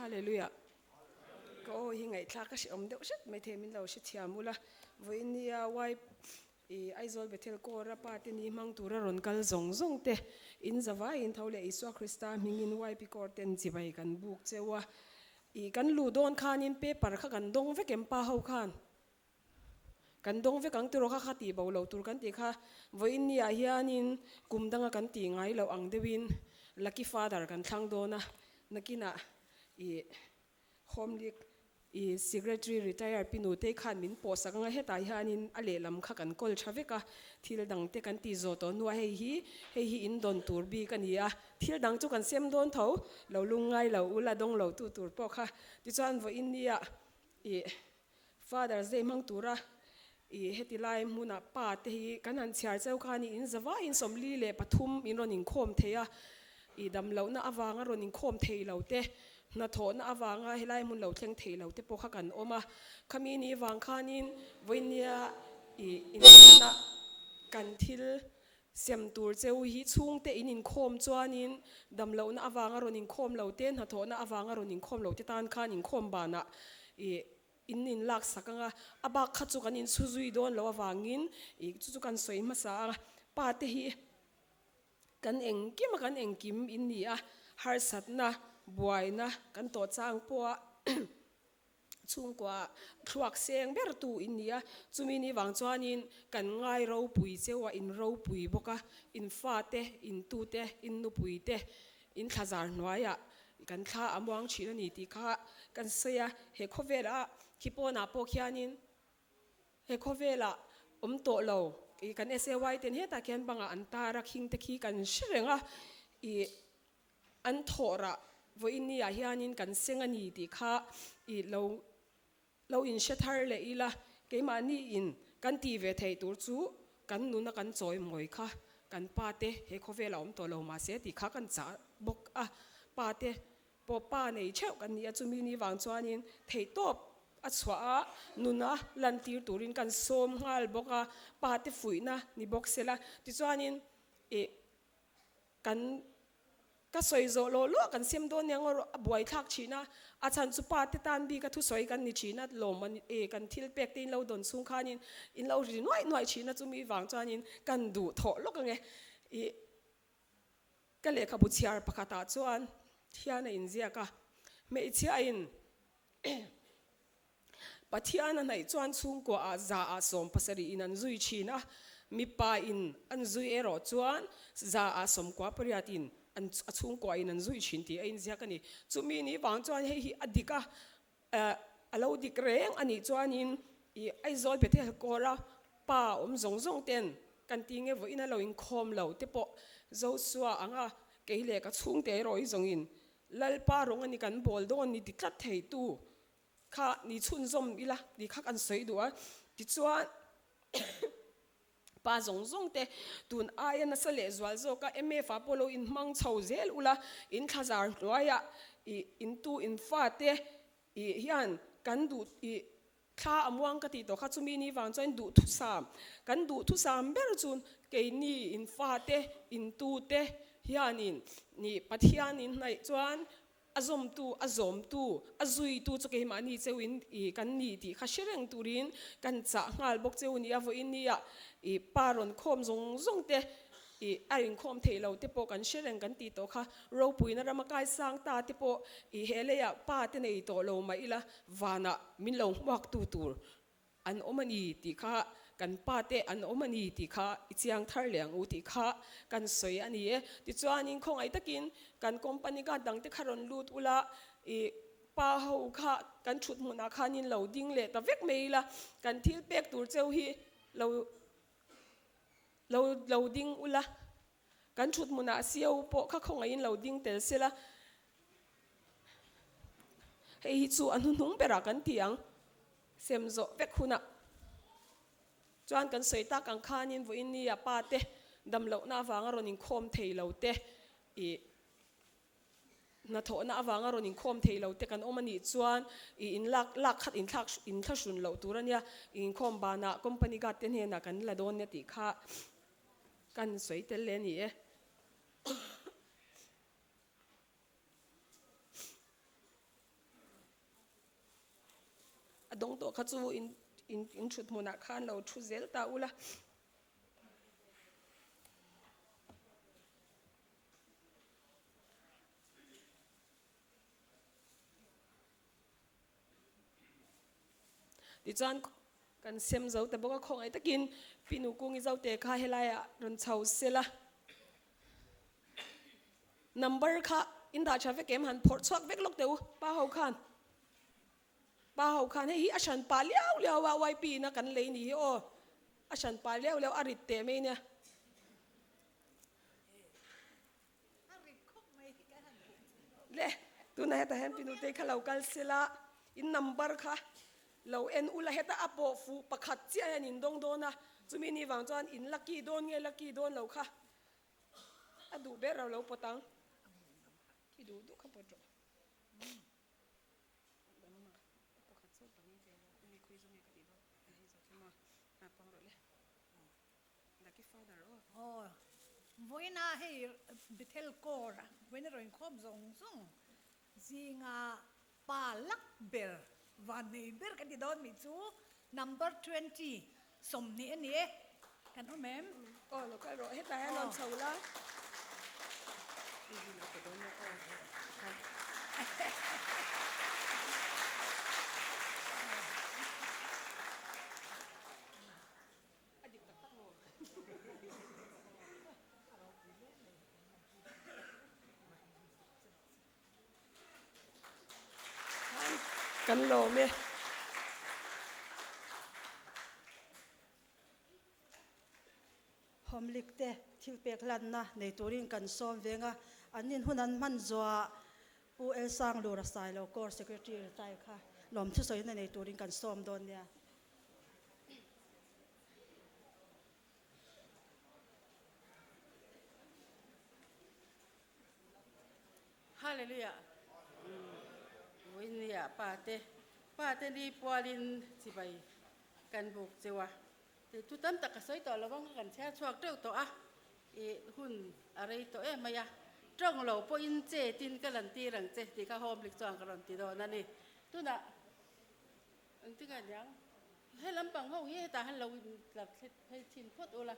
Hallelujah. Ka aw hi ngaihthlak ka hrehawm deuh hret mai thei min lo hrethiam ula. Vawiin nia Y i Aizawl Bethel Corps-a pa te ni hmang tura rawn kal zawng zawng te in zavaiin tho leh Isua Krista hmingin YP Corps ten chibai kan buk cheu a. I kan luh dawn khanin paper kha kan dawng vek em pa ho khan? Kan dawng vek ang tiraw kha kha tih bo lo tur kan tih kha vawiin ni ah hianin kum danga kan tih ngai loh ang deuhin Lucky Father kan thlang dawn a, nakinah ih Home League ih Secretary retired Pi Nutei khan min pawhsak anga hetah hianin a lehlam kha kan kawl tha vek a, thil dang te kan tih zawh tawh hnuah hei hi hei hi in dawn tur bik a ni a, thil dang chu kan sem dawn tho, lo lungngai lo ula dawng lo tu tur pawh kha tichuan vawiin ni ah ih Father's Day hmang tura i heti lai hmuna pa te hi kan han chhiar cheu khan i in zavaiin 43 in rawn inkhawm thei a, i damlohna avanga rawn inkhawm thei lo te, hnathawhna avanga helai hmun lo thleng thei lo te pawh kha kan awm a. Khami ni vang khanin vawinia i inhmana kan thil sem tur cheu hi chhungte in inkhawm chuanin damlohna avanga rawn inkhawm lo te, hnathawhna avanga rawn inkhawm lo te tan khan inkhawm banah i in in lak sak ang a, a bak kha chu kan inchhu zui dawn loh avangin i chu chu kan sawi hmasa a, pa te hi kan engkim a kan engkim in ni a, harsatna, buaina kan tawh chang pawha chhungkua thluak seng ber tu in ni a, chumi ni vang chuanin kan ngai ropui cheu a, in ropui bawk a, in fate, in tute, in nupui te, in thlazar hnuaiah kan thla a muang thin a ni tih kha kan sawi a, he khawvelah khi pawnah pawh khianin he khawvelah awm tawh lo ih kan SAY ten hetah khian bangah an tar a khing te khi kan hre reng a ih an thawh rah vawiin ni ah hianin kan seng a ni tih kha ih lo Lo inhre thar leh ila, keimahni in kan ti ve thei tur chu kan nuna kan chawi mawi kha kan pa te he khawvel a awm tawh lo mahse tih kha kan chah bawk a, pa te pawh pa nei theuh kan ni a, chumi ni vang chuanin theihtawp a chhuah a, nuna lantir turin kan sawm nghal bawk a, pa te fuihna ni bawk sela, tichuanin ih Kan ka sawi zawh lawh lawh kan sem dawn nia ngawr a buai thlak thin a, a chhan chu pa te tan bik a thusawi kan ni thin a, lawm an e kan thil pek te in lo dawn chhung khanin in lo ri nuaih nuaih thin a, chumi vang chuanin kan duh thawh lawk ange i ka lehkhabu chhiar pakhatah chuan thian a inziak a, hmeichhia in Pathian a hnaih chuan chhungkua ah 7% in an zui thin a, mipa in an zui erawh chuan 98% in an a chhungkua in an zui thin tih a inziak a ni. Chumi ni vang chuan hei hi a dik a, a lo dik reng a nih chuanin i Aizawl Bethel Corps-a pa awm zawng zawng ten kan ti nge vawiin a lo inkhawm lo te pawh Joshua anga kei leh ka chhungte erawh hi zawngin Lalpa rawng a ni kan bawl dawn ni ti tlat theitu kha ni chhunzawm ila tih kha kan sawi duh a, tichuan pa zawng zawng te tun aia nasa leh zual zawk a MF ah pawh lo inhmang chho zel ula, in thlazar hnuaiah ih in tu in fa te ih hian kan duh ih Thla a muang ka tih tawh kha chumi ni vang chuan duhthusam, kan duhthusam ber chu keini in fate, in tute hianin nih Pathian in hnaih chuan a zawmtu, a zawmtu, a zuitu chu keimahni cheu in ih kan ni tih kha hre reng turin kan chah nghal bawk cheu nia vawiin nia ih pa rawn khawm zawng zawng te Ih, a inkhawm theih lo te pawh kan hre reng kan tih tawh kha, ropuina rama kaisang ta te pawh ih he leiah pa te nei tawh lo mah ila vanah min lo hmuak tu tur an awm a ni tih kha kan pa te an awm a ni tih kha i chiang thar leh ang u tih kha kan sawi a ni e. Tichuanin khawngaih takin kan company guard dang te kha rawn lut ula ih pa ho kha kan thut hmunah khanin lo ding leh ta vek mai ila kan thil pek tur cheu hi lo Lo lo ding ula, kan thut hmunah sio pawh kha khawngaihin lo ding tel sela, hei hi chu a hnuhnung berah kan ti ang, sem zawh vek hunah chuan kan sawi tak ang khanin vawiin nia pa te damlohna avanga rawn inkhawm thei lo te ih Hnathawhna avanga rawn inkhawm thei lo te kan awm a nih chuan i inlak lak khat inthlak inthlahrun loh tur a nia, i inkhawm banah company guard te hnenah kan la dawn nia tih kha kan sawi tel leh a ni e. dawng tawh kha chu in in in thut hmunah khan lo thu zel ta ula. Tichuan kan sem zo ta bawk a, khawngaih takin Pi Nukungi Zote kha helaiah rawn chho sela. Number kha in dah tha vek em han phawrh chhuak vek lawk teh u pa ho khan. Pa ho khan hei hi a hran pah liau liau a YP in a kan lei ni hi aw a hran pah liau liau a rit teh mai nia. Le tunah hetah hian Pi Nutei kha lo kal sela in number kha lo en ula heta a pawh fuh pakhat chiah hian in dawng dawn a chumi ni vang chuan in lucky dawn nge lucky dawn lo kha a duh ber ro lo pawt ang i duh duh kha pawt rawh. Aw, vawiina hei Bethel Corps vawiina rawn inkhawm zawng zawng zinga pa lak ber, vannei ber kan ti dawn mi chu number 20, 20 a ni e, kan awm em? Aw, lo kal rawh, hetah hian rawn chho la. A dik tak tak maw? Kan lawm e. Homlik te thil pek hlanna nei turin kan sawm veng a, an in hun an hman zuah Pu Elsanglura Sailo Corps Secretary retire kha lawmthu sawina nei turin kan sawm dawn nia. Hallelujah Vawinia pa te pa te ni pualin chibai kan buk cheu a tih thu tam tak ka sawi tawh lo vang ka kan chhiar chhuak teuh tawh a ih hun a rei tawh em mai a tawng lo pawhin che tin ka lan tir ang che tih kha home lik chuan ka rawn ti dawn a ni tunah Engtik a niang? He lampang ho hi hetah han lo intlar thlit phei thin phawt ula.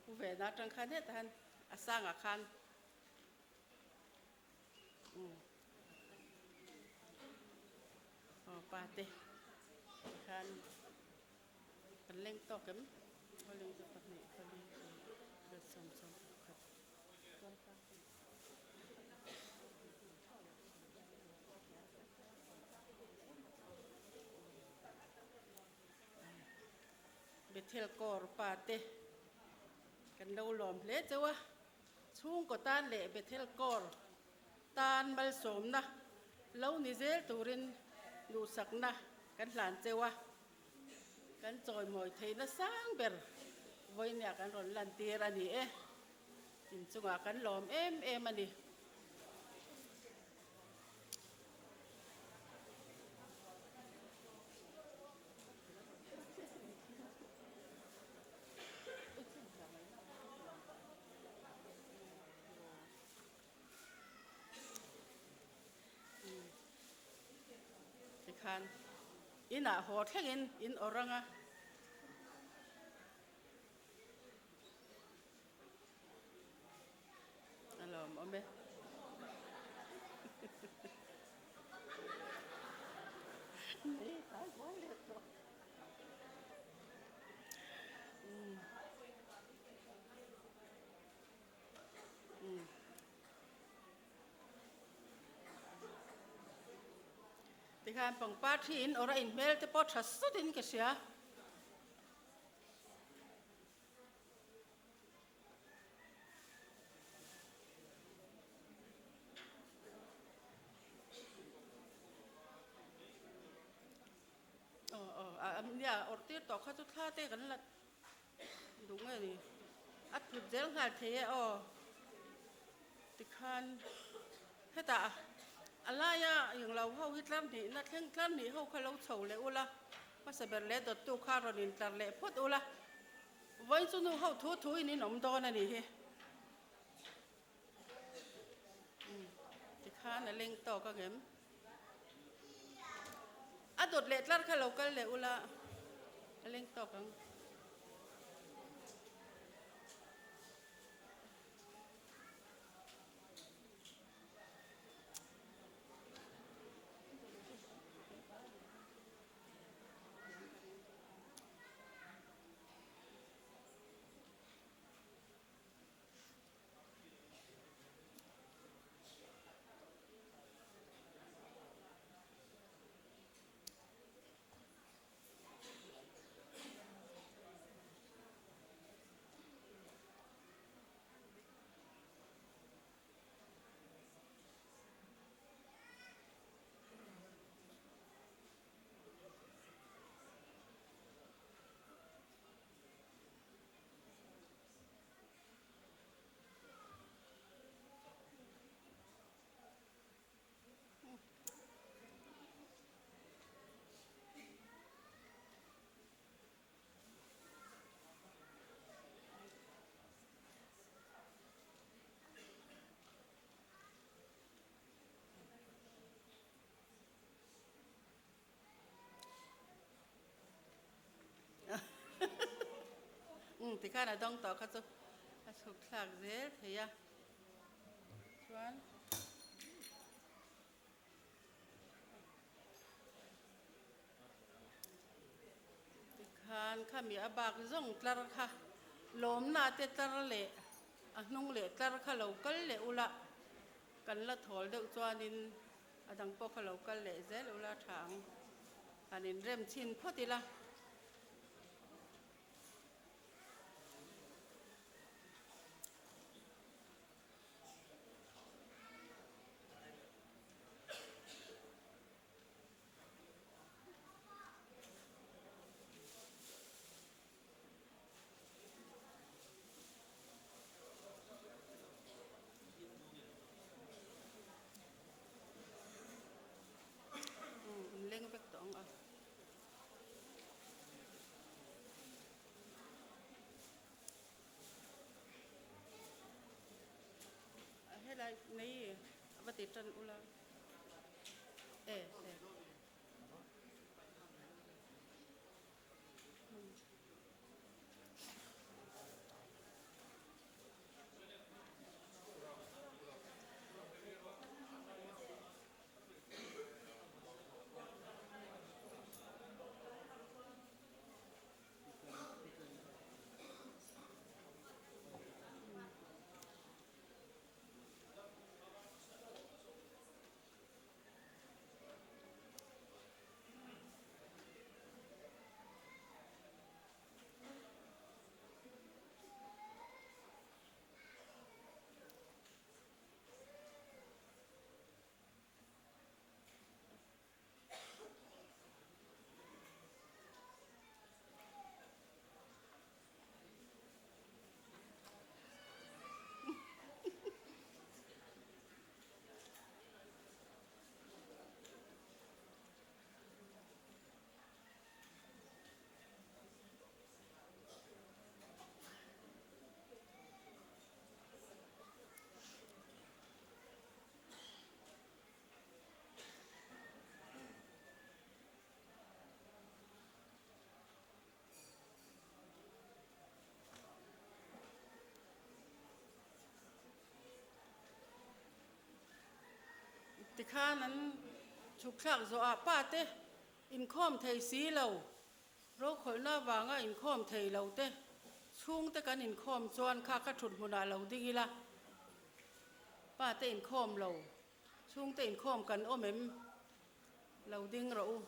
Pu Vena atang khan hetah han a sangah khan umm aw pa te khan kan leng tawk em? Bethel Corps pa te kan lo lawm hle cheu a, chhungkaw tan leh Bethel Corps tan malsawmna lo ni zel turin duhsakna kan hlan cheu a, kan chawimawi theihna sang ber vawinia kan rawn lantir a ni e. Inchungah kan lawm em em a ni. Tikhan inah haw thlengin in awrh anga. A lawm awm e. Tikhan pangpar thi in awrh a inhmel te pawh tha sawtin ka hria. Aw aw a nia awrh tir tawh kha chu thla te kan la duh nge ni a thut zel nghal thei e aw tikhan hetah a laia englo ho hi tlar hnihna thleng tlar hnih ho kha lo chho leh ula hmasa ber leh dawttu kha rawn intlar leh phawt ula. Vawiin chu nu ho thu thu in in awm dawn a nih hi. Tikhan a leng tawk ang em? A dawt leh tlar kha lo kal leh ula a leng tawk ang. Umm tikhan a dawng tawh kha chu a chhuk thlak zel thei a chuan tikhan khami a bak zawng tlar kha lawmna te tlar leh a hnung leh tlar kha lo kal leh ula kan la thawl deuh chuanin A dang pawh kha lo kal leh zel ula tha ang. Han inrem chhin phawt ila. Leng vek tawh ang a. Helai nei va ti tan ula. E e. Tikhan an chhuk thlak zawh ah pa te inkhawm thei si lo, rokhawlhna avanga inkhawm thei lo te chhungte kan inkhawm chuan kha ka thut hmunah lo ding ila, pa te inkhawm lo, chhungte inkhawm kan awm em lo ding rawh u.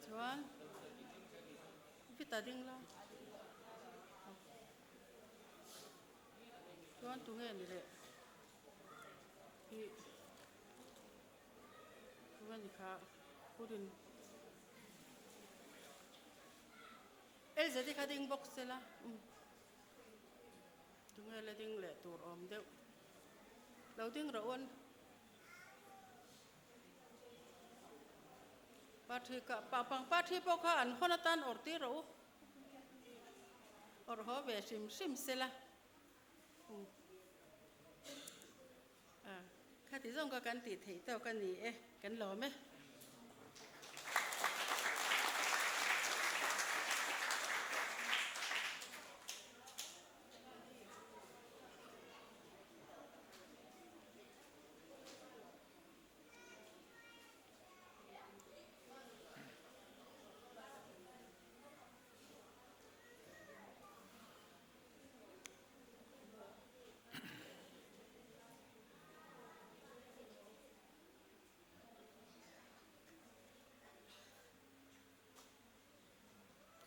Chuan Vita ding la. Chuan tu nge ni leh ih tu nge ni kha purin Elzeti kha ding bawk se la um tu nge la ding leh tur awm deuh lo ding rawh un Pathi ka pangpar thi pawh kha an hawn atan awrh tir rawh u. Awrh haw ve hrim hrim se la. Khati zawng kha kan tih theih tawk a ni e, kan lawm e.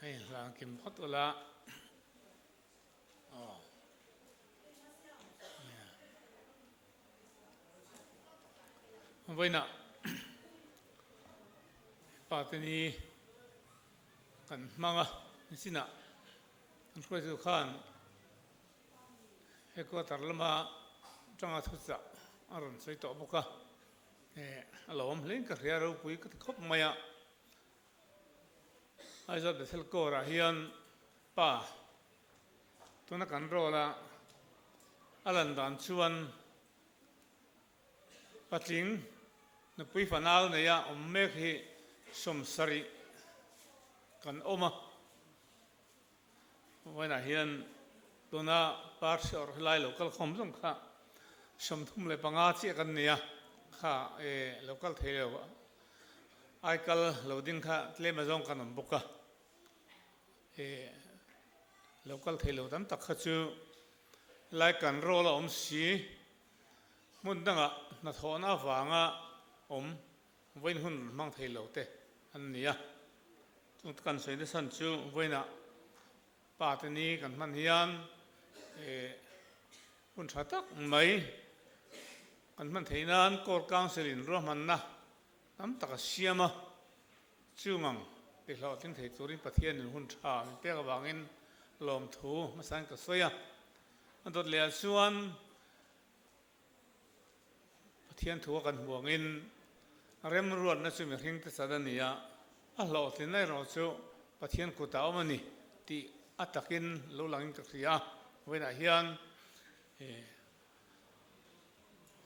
Hei hlang kim phawt ula. Aw. Vawiinah pa te ni kan hmang a, nichinah kan hruaitu khan headquarter lama tanga thuchah a rawn sawi tawh bawk a, a lo awm hlein ka hria ropui ka ti khawp mai a. Aizawl Bethel Corps ah hian pa tuna kan roll a, a lan dan chuan patling nupui fanau neia awm mek hi 70 kan awm a. Vawiinah hian tuna party awrh helai lo kal khawm zawng kha 35 chiah kan ni a, kha e lo kal thei lo ai kal lo ding kha tlem azawng kan awm bawk a, e lo kal thei lo tam tak kha chu lai kan rawl a awm si, hmun dangah hnathawhna avanga awm Vawiin hun hmang thei lo te an ni a, chung kan sawi nasa chu vawiinah pa te ni kan hman hian hun tha tak mai kan hman theih nan Court Council in ruahmanna tam tak a siam a, chung ang ti hlawhtling thei turin Pathianin hun tha min pek avangin lawmthu hmasain ka sawi a, a dawt leh ah chuan Pathian thu a kan hmu angin remruatna chu mihring te chan a ni a, a hlawhtlinna erawh chu Pathian kutah a awm a ni tih a takin lo langin ka hria a. Vawiinah hian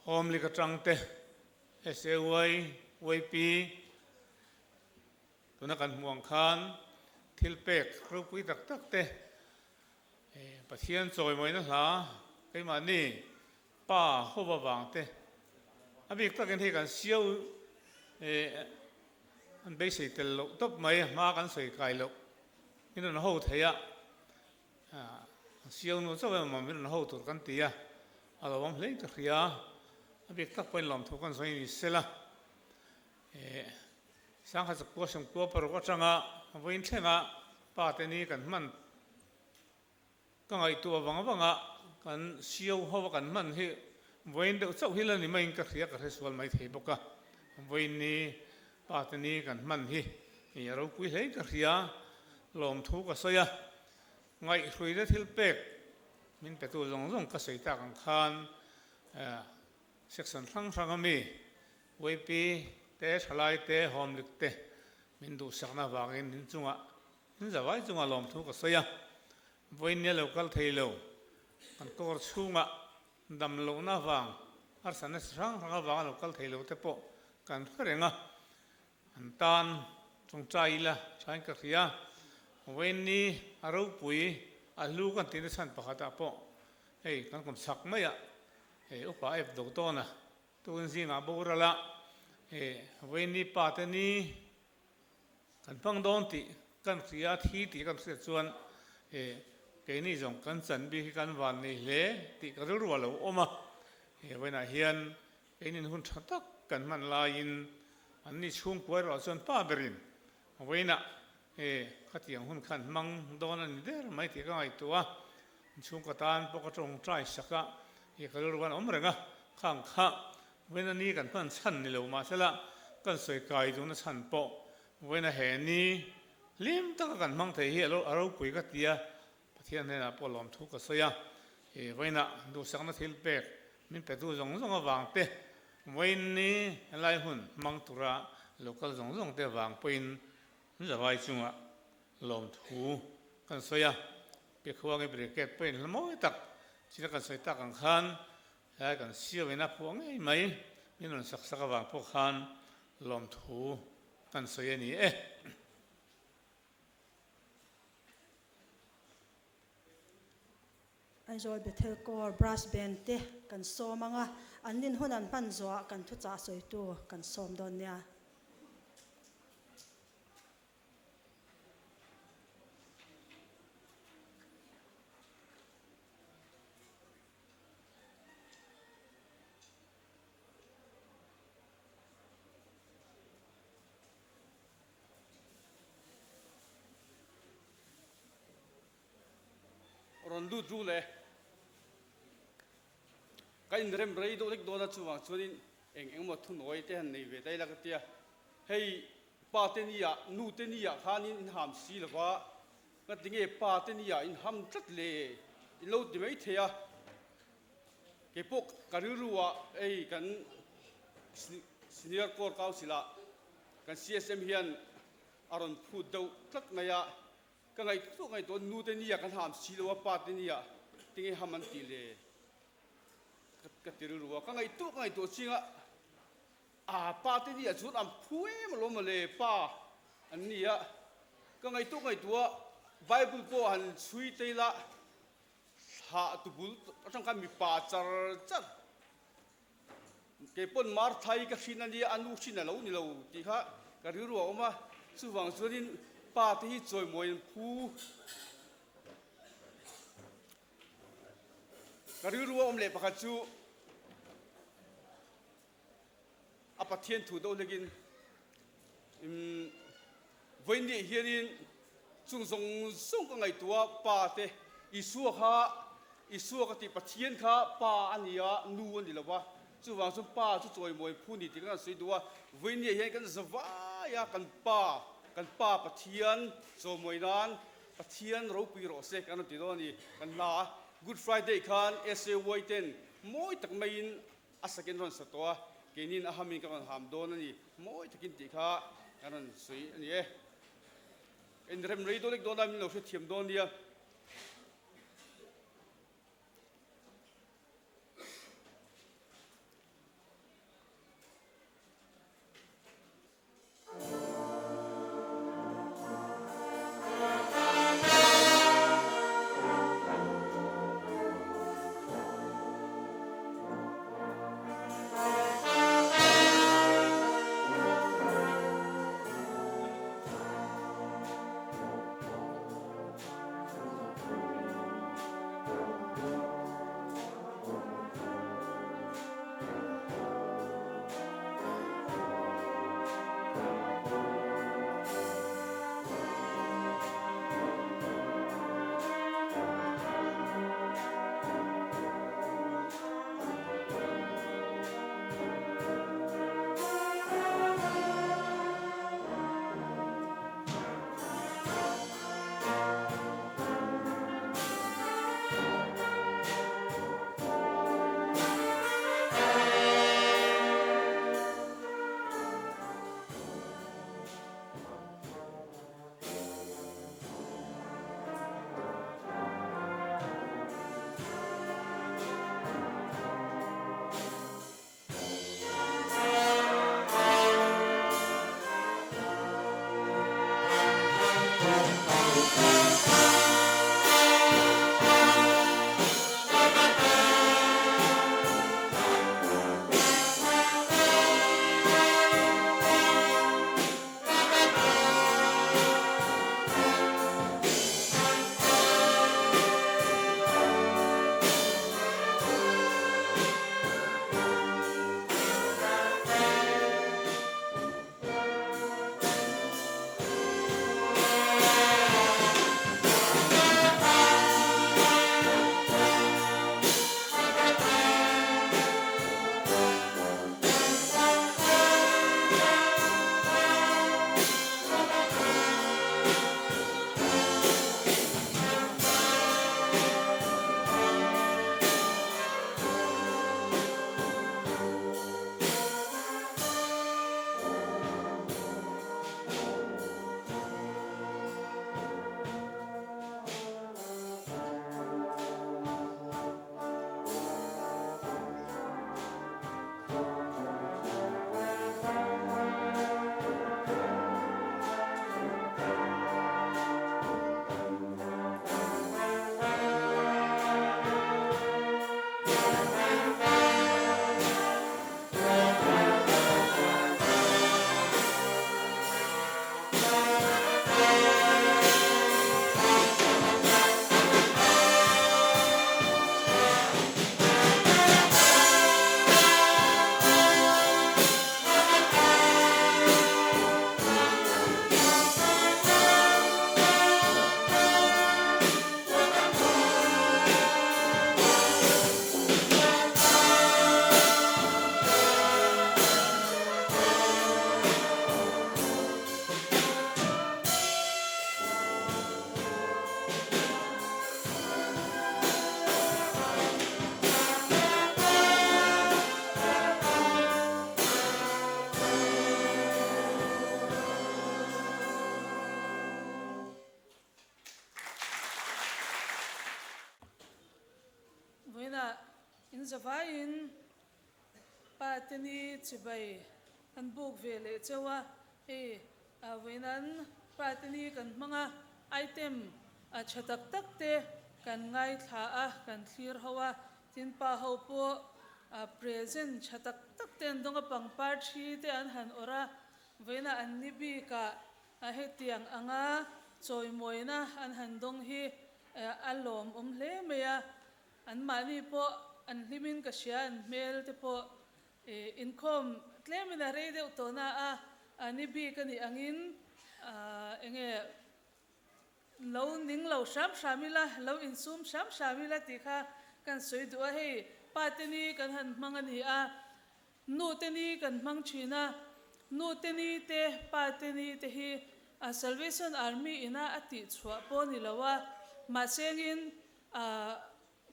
Home League atang te, SAY, YP, tuna kan hmu ang khan thil pek ropui tak tak te Pathian chawimawina hla keimahni pa hova vang te a bik takin hei kan siau an beisei tel loh tawp mai hma kan sawi kai loh min rawn ho thei a siau nu chauh emaw min rawn ho tur kan ti a a lo awm hlein ka hria a bik tak pawhin lawmthu kan sawi ni sela Sangha chakua sawmkua paruk atanga vawiin thlenga pa te ni kan hman ka ngaihtuah vang vanga kan sio ho a kan hman hi vawiin deuh chauh hi la ni maiin ka hria ka hre sual mai thei bawk a, vawiin ni pa te ni kan hman hi a ropui hlein ka hria lawmthu ka sawi a, ngaihhruina thil pek min petu zawng zawng ka sawi tak ang khan Section hrang hrang a mi YP te, thalai te, Home League te min duhsakna avangin in chungah, in zavai chungah lawmthu ka sawi a. Vawiin nia lo kal thei lo, kan kawr chhungah dam lohna avang, harsatna chi hrang hrang avanga lo kal thei lo te pawh kan hre reng a. An tan tawngtai ila thain ka hria. Vawiin ni a ropui a hlu kan tihna chhan pakhatah pawh hei kan kawm chak maiah hei upa ep do dawn a, tukin zingah boral a, hei vawiin ni pa te ni kan hmang dawn tih kan hria thi tih kan hriat chuan hei keini zawng kan chan bik hi kan van nei hle tih ka rilru a lo awm a, hei vawiinah hian Keinin hun tha tak kan hman laiin an ni chhungkua erawh chuan pa berin vawiinah he khatiang hun khan hmang dawn a ni der mai tih ka ngaihtuah a, an chhungkaw tan pawh ka tawngtai sak a, he ka rilru an awm reng a, khang kha vawiina ni kan hman chhan ni lo mahsela kan sawi kai duhna chhan pawh vawiina he ni hlim taka kan hmang thei hi a ropui ka ti a, Pathian hnenah pawh lawmthu ka sawi a, i vawiinah duhsakna thil pek min petu zawng zawng avang te, vawiin ni helai hun hmang tura local zawng zawng te avang pawhin zavai chungah lawmthu kan sawi a, Pikhuangi Brigade pawhin hla mawi tak china kan sawi tak ang khan. Helai kan siau in a phuah ngei mai, min rawn sak sak avang pawh khan lawmthu kan sawi a ni e. Aizawl Bethel Corps Brass Band te kan sawm ang a, an nin hun an hman zawhah kan thuchah sawitu kan sawm dawn nia. Rawn lut ru le. Ka inrem rei deuh lek dawn a, chuvang chuanin eng engemaw thunawi te han nei ve daih la ka tia. Hei pa te ni ah, nu te ni ah khanin in ham si lo va, nga tinge pa te ni ah in ham tlat le in lo ti mai thei a. Keipawh ka rilru ah hei kan Senior Corps Council ah kan CSM hian a rawn phut deuh tlat mai a. Ka ngaihtuah ngaihtuah nu te nia kan ham si lo a, pa te nia tinge ham an tih le ka ti rilru a, ka ngaihtuah ka ngaihtuah ching a, aa pa te nia chuan an phu em alawm mawle pa an nia, ka ngaihtuah ngaihtuah Bible pawh han chhui tei la thlah tubul atang khan mipa char char Keipawn Martha hi ka hrin a nia, a nu hrin a lo ni lo tih kha ka rilru a awm a, chuvang chuanin pa te hi chawimawi an phu. Ka rilru a awm leh pakhat chu a Pathian thu deuh hlekin vawiin hianin chung zawng zawng ka ngaihtuah a, pa te Isua kha Isua ka tih Pathian kha pa a ni a, nu a ni lo va, chuvang chuan pa chu chawimawi phu ni tih kan han sawi duh a, vawiin hian kan zavai a, kan pa, kan pa Pathian chawimawi nan Pathian ropui rawh se kan rawn ti dawn a ni, kan hla a, Good Friday khan SAY ten mawi tak maiin A sakin rawn sa tawh a, keinin a hamin ka rawn ham dawn a ni, mawi takin tih kha kan rawn sawi a ni e. Ka inrem rei dawn lek dawn a, min lo hrethiam dawn nia. In zavaiin pa te ni chibai kan buk ve leh cheu a, hei vawiin pa te ni kan hmang a, item a tha tak tak te kan ngaithla a, kan thlir ho a, tin pa ho pawh present tha tak tak te an dawng a, pangpar thi te an han awrh a, vawiin an ni bikah hetiang anga chawimawina an han dawng hi a lawmawm hle mai a. Anmahni pawh an hlimin ka hria, an hmel te pawh inkhawm tlemin a rei deuh tawh na a, a ni bik a nih angin enge lo ning lo hram hram ila, lo insum hram hram ila tih kha kan sawi duh a, hei pa te ni kan han hmang a ni a, nu te ni kan hmang thin a, nu te ni te pa te ni te hi Salvation Army ina a tih chhuah pawh ni lo a, mahsengin A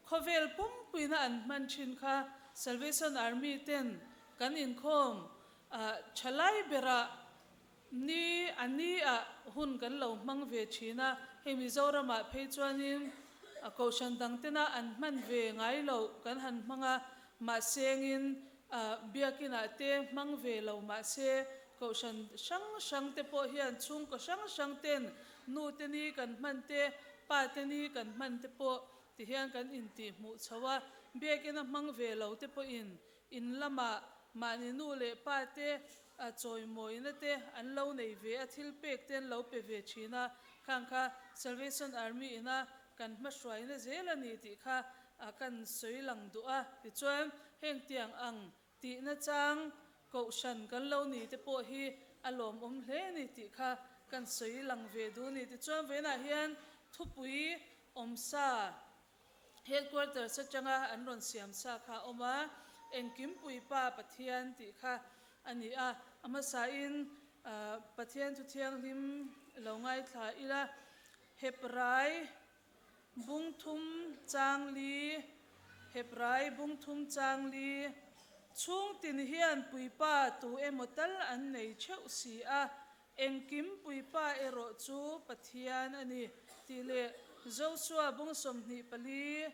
khawvel pumpuina an hman thin kha Salvation Army ten kan inkhawm a thalai berah ni a ni ah hun kan lo hmang ve thin a, hei Mizoramah phei chuanin a kohhran dang tena an hman ve ngai loh kan han hmang a, mahsengin a biakinah te hmang ve lo mahse kohhran hrang hrang te pawh hian chhungkaw hrang hrang ten Nu te ni kan hman te, pa te ni kan hman te pawh ti hian kan intih hmuh chho a, biakina hmang ve lo te pawhin in lamah mahni nu leh pa te chawimawina te an lo nei ve a, thil pek te an lo pe ve thin a, khang kha Salvation Army ina kan hmahruaina zel a ni tih kha kan sawi lang duh a. Tichuan, heng tiang ang Tihna chang Kohhran kan lo ni te pawh hi a lawmawm hle ni tih kha kan sawi lang ve duh a ni. Tichuan vawiinah hian thupui awmsa Headquarters atanga an rawn siam sa kha a awm a, Engkim Puipa Pathian tih kha a ni a. A hmasain Pathian thu thianghlim lo ngaithla ila, Heprai Bung thum chang li, Hebrai bung thum chang li, Chhung tin hian puipa tu emaw tal an nei theuh si a, engkim puipa erawh chu Pathian a ni, tih leh Josua bung 24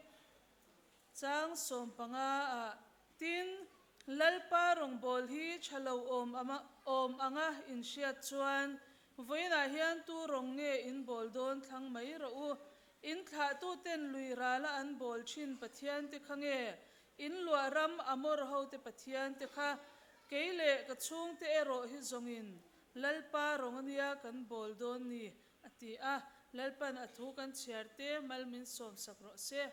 chang 15 ah tin, Lalpa rawngbâwl hi tha lo awm awm anga inhriat chuan Vawiinah hian tu rawng nge in bawl dawn thlang mai rawh u. In thlahtuten lui rala an bawl thin Pathian te kha nge? In luah ram Amor hote Pathian te kha? Kei leh ka chhungte erawh hi zawngin Lalpa rawng ania kan bawl dawn ni, a ti a. Lalpan a thu kan chhiar te mal min sawmsak rawh se.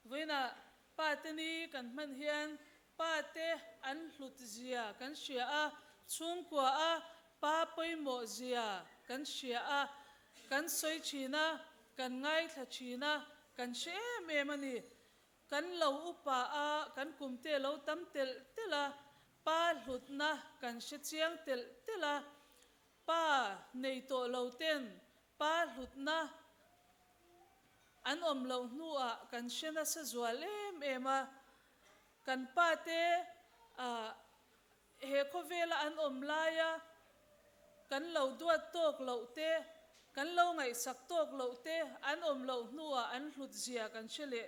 Vawiinah pa te ni kan hman hian pa te an hlut zia kan hria a, chhungkua a pa pawimawh zia kan hria a, kan sawi thin a, kan ngaithla thin a, kan hre em em a ni. Kan lo upa a, kan kumte lo tam telh telh a, pa hlutna kan hre chiang telh telh a, pa nei tawh lo ten pa hlutna An awm loh hnuah kan hre nasa zual em em a, kan pa te he khawvela an awm laia kan lo duat tawk loh te, kan lo ngaihsak tawk loh te an awm loh hnuah an hlut zia kan hre leh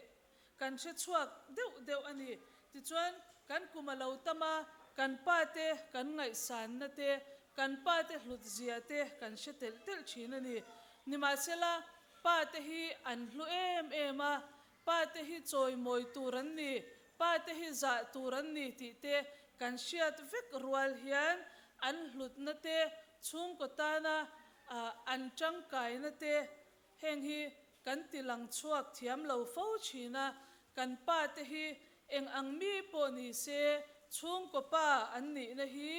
kan hre chhuak deuh deuh a ni. Tichuan, kan kum a lo tam a, kan pa te kan ngaihsanna te, kan pa te hlut zia te kan hre telh telh thin a ni. Nimahsela, pa te hi an hlu em em a, pa te hi chawimawi tur an ni, pa te hi zah tur an ni tih te kan hriat vek rual hian an hlutna te, chhungkaw tana an tangkaina te Heng hi kan ti lang chhuak thiam lo fo thin a, kan pa te hi eng ang mi pawh ni se chhungkaw pa an nihna hi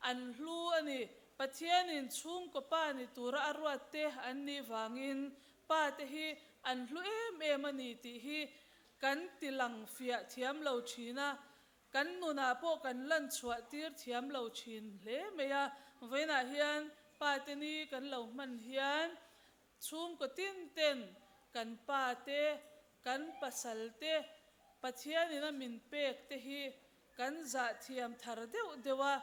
an hlu a ni. Pathianin chhungkaw pa ni tura a ruat te an nih vangin pa te hi an hlu em em a ni tih hi kan ti lang fiah thiam lo thin a, Kan nunah pawh kan lan chhuah tir thiam lo thin hle mai a, vawiinah hian pa te ni kan lo hman hian chhungkaw tin ten kan pa te, kan pasal te, Pathianin a min pek te hi kan zah thiam thar deuh deuh a,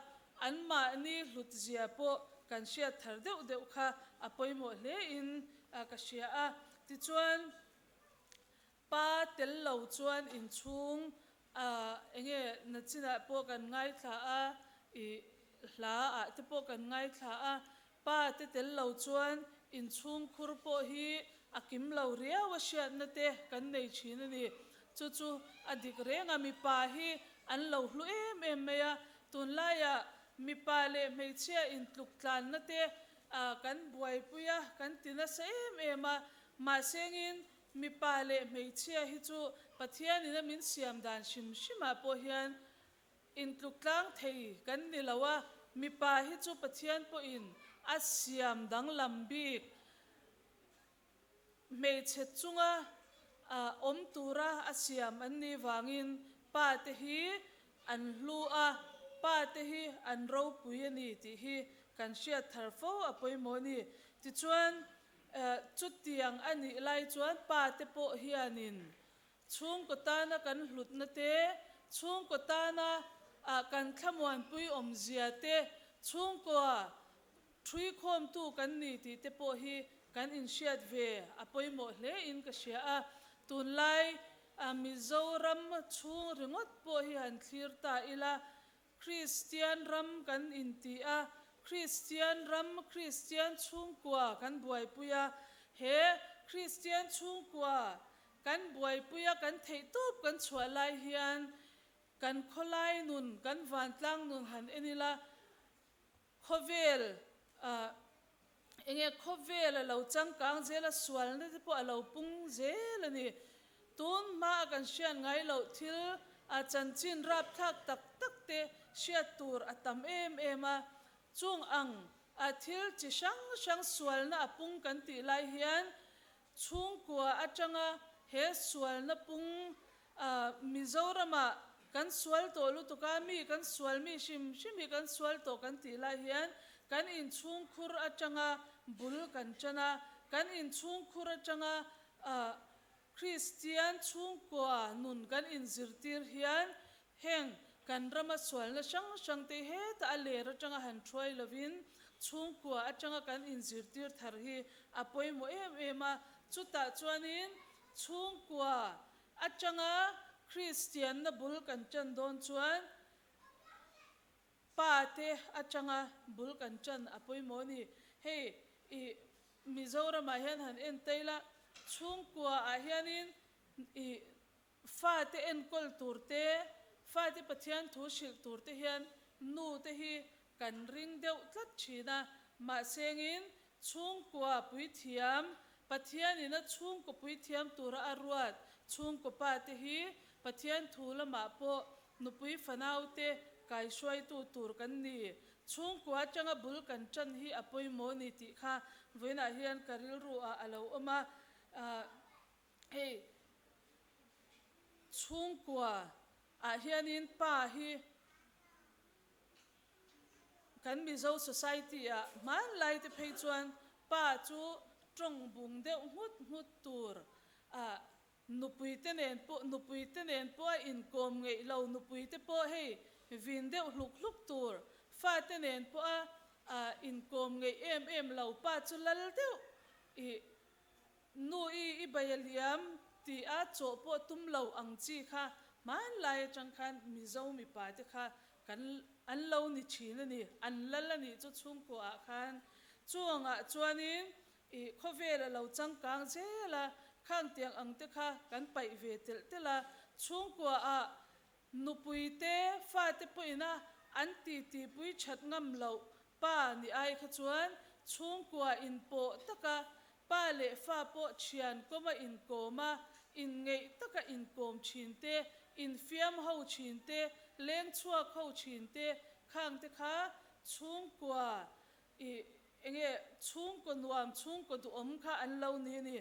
anmahni hlut zia pawh kan hriat thar deuh deuh kha a pawimawh hle in ka hria a. Tichuan. Pa tel lo chuan inchhung ah enge nachinah pawh kan ngaithla a, ih hla ah te pawh kan ngaithla a, pa te tel lo chuan inchhung khur pawh hi a kim lo riau a hriatna te kan nei thin a ni. Chu chu a dik reng a, mipa hi an lo hlu em em mai a, tunlaiah mipa leh hmeichhia intluk tlanna te kan buaipui a, kan ti nasa em em a, mahsengin Mipa leh hmeichhia hi chu Pathian in a min siam dan hrim hrim ah pawh hian intluk tlang thei kan ni lo a, mipa hi chu Pathian pawh in a siam danglam bik hmeichhe chunga awm tura a siam an nih vangin pa te hi an hlu a, pa te hi an ropui a ni tih hi kan hriat thar fo a pawimawh a ni. Tichuan Chutiang a nih lai chuan pa te pawh hianin chhungkaw tana kan hlutna te, chhungkaw tana kan thlamuanpui awmzia te, chhungkaw ṭhuikhawmtu kan ni tih te pawh hi kan inhriat ve a pawimawh hle in ka hria a. Tunlai Mizoram chhung ringawt pawh hi han thlir ta ila, Kristian ram kan inti a, Kristian ram, Kristian chhungkua kan buaipui a, he Kristian chhungkua kan buaipui a kan theihtawp kan chhuah lai hian kan khawlai nun, kan vantlang nun han en ila, khawvel ah enge khawvel a lo changkang zel a, sualna te pawh a lo pung zel a ni. Tun hma a kan hriat ngai loh thil a chanchin rapthlak tak tak te hriat tur a tam em em a, chung ang a thil chi hrang hrang sualna a pung kan tih lai hian Chhungkua atanga he sualna pung Mizoramah kan sual tawh lutuk a, mi kan sual mi hrim hrim hi kan sual tawh kan tih lai hian kan inchhungkhur atanga bul kan tan a, kan inchhungkhur atanga Kristian chhungkua nun kan inzirtir hian Heng kan rama sualna hrang hrang te heta a ler atanga han thuai lovin chhungkua atanga kan inzirtir thar hi a pawimawh em em a, chutah chuanin chhungkua atanga Kristianna bul kan tan dawn chuan pa te atanga bul kan tan a pawimawh a ni. Hei i Mizoramah hian han en taila chhungkua ah hianin i Fate enkawl tur te, fate Pathian thu hrilh tur te hian nu te hi kan ring deuh tlat thin a, mahsengin chhungkua puithiam, Pathian ina chhungkaw puithiam tura a ruat chhungkaw pa te hi Pathian thu lamah pawh nupui fanau te kaihruaitu tur kan ni. Chhungkua atanga bul kan tan hi a pawimawh ni tih kha vawiinah hian ka rilru ah a lo awm a. Hei chhungkua ah hianin pa hi kan Mizo society ah hmanlai te phei chuan pa chu tawng bung deuh nghut nghut tur ah nupui te nen pawh nupui te nen pawh a inkawm ngeih lo nupui te pawh hei vin deuh hluk hluk tur fa te nen pawh a inkawm ngeih em em lo pa chu lal deuh ih Nu i i bai a liam ti a chawh pawh tum lo ang chi kha hmanlai atang khan Mizo mipa te kha kan an lo ni thin a ni, an lal a nih chu chhungkua ah khan. Chuangah chuanin i khawvel a lo changkang zel a, khang tiang ang te kha kan paih ve telh telh a, chhungkua ah nupui te fate pawhin a an titi pui that ngam loh Pa ni ai kha chuan chhungkua inpawh taka pa leh fa pawh thian kawma inkawm a, inngeih taka inkawm thin te, infiam ho thin te, leng chhuak ho thin te khang te kha chhungkua i enge chhungkaw nuam chhungkaw duhawm kha an lo ni a ni.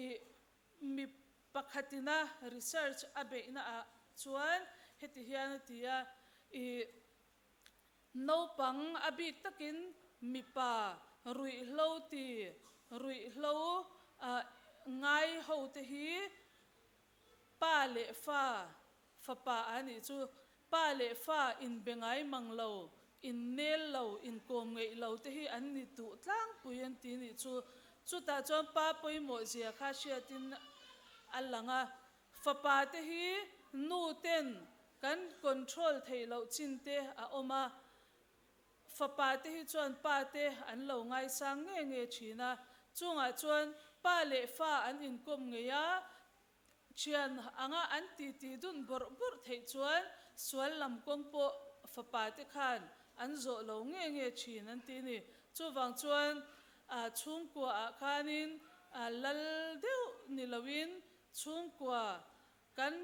I mi pakhatina research a beihna ah chuan heti hian a ti a, i Naupang a bik takin mipa ruihhlo ti ruihhlo ngai ho te hi pa leh fa, fapa a nih chu, pa leh fa inbe ngai mang lo, innel lo, inkawm ngeih lo te hi an ni duh tlangpui an ti nih chu. Chutah chuan pa pawimawh zia kha hriatin a lang a. Fapa te hi nu ten kan control theih loh chin te a awm a. Fapa te hi chuan pa te an lo ngaisang nge nge thin a. Chungah chuan pa leh fa an inkawm ngei a, Thian anga an titi dun bawrh bawrh theih chuan sual lam kawng pawh fapa te khan an zawh lo nge nge thin an ti ni. Chuvang chuan chhungkua ah khanin lal deuh ni loin chhungkua kan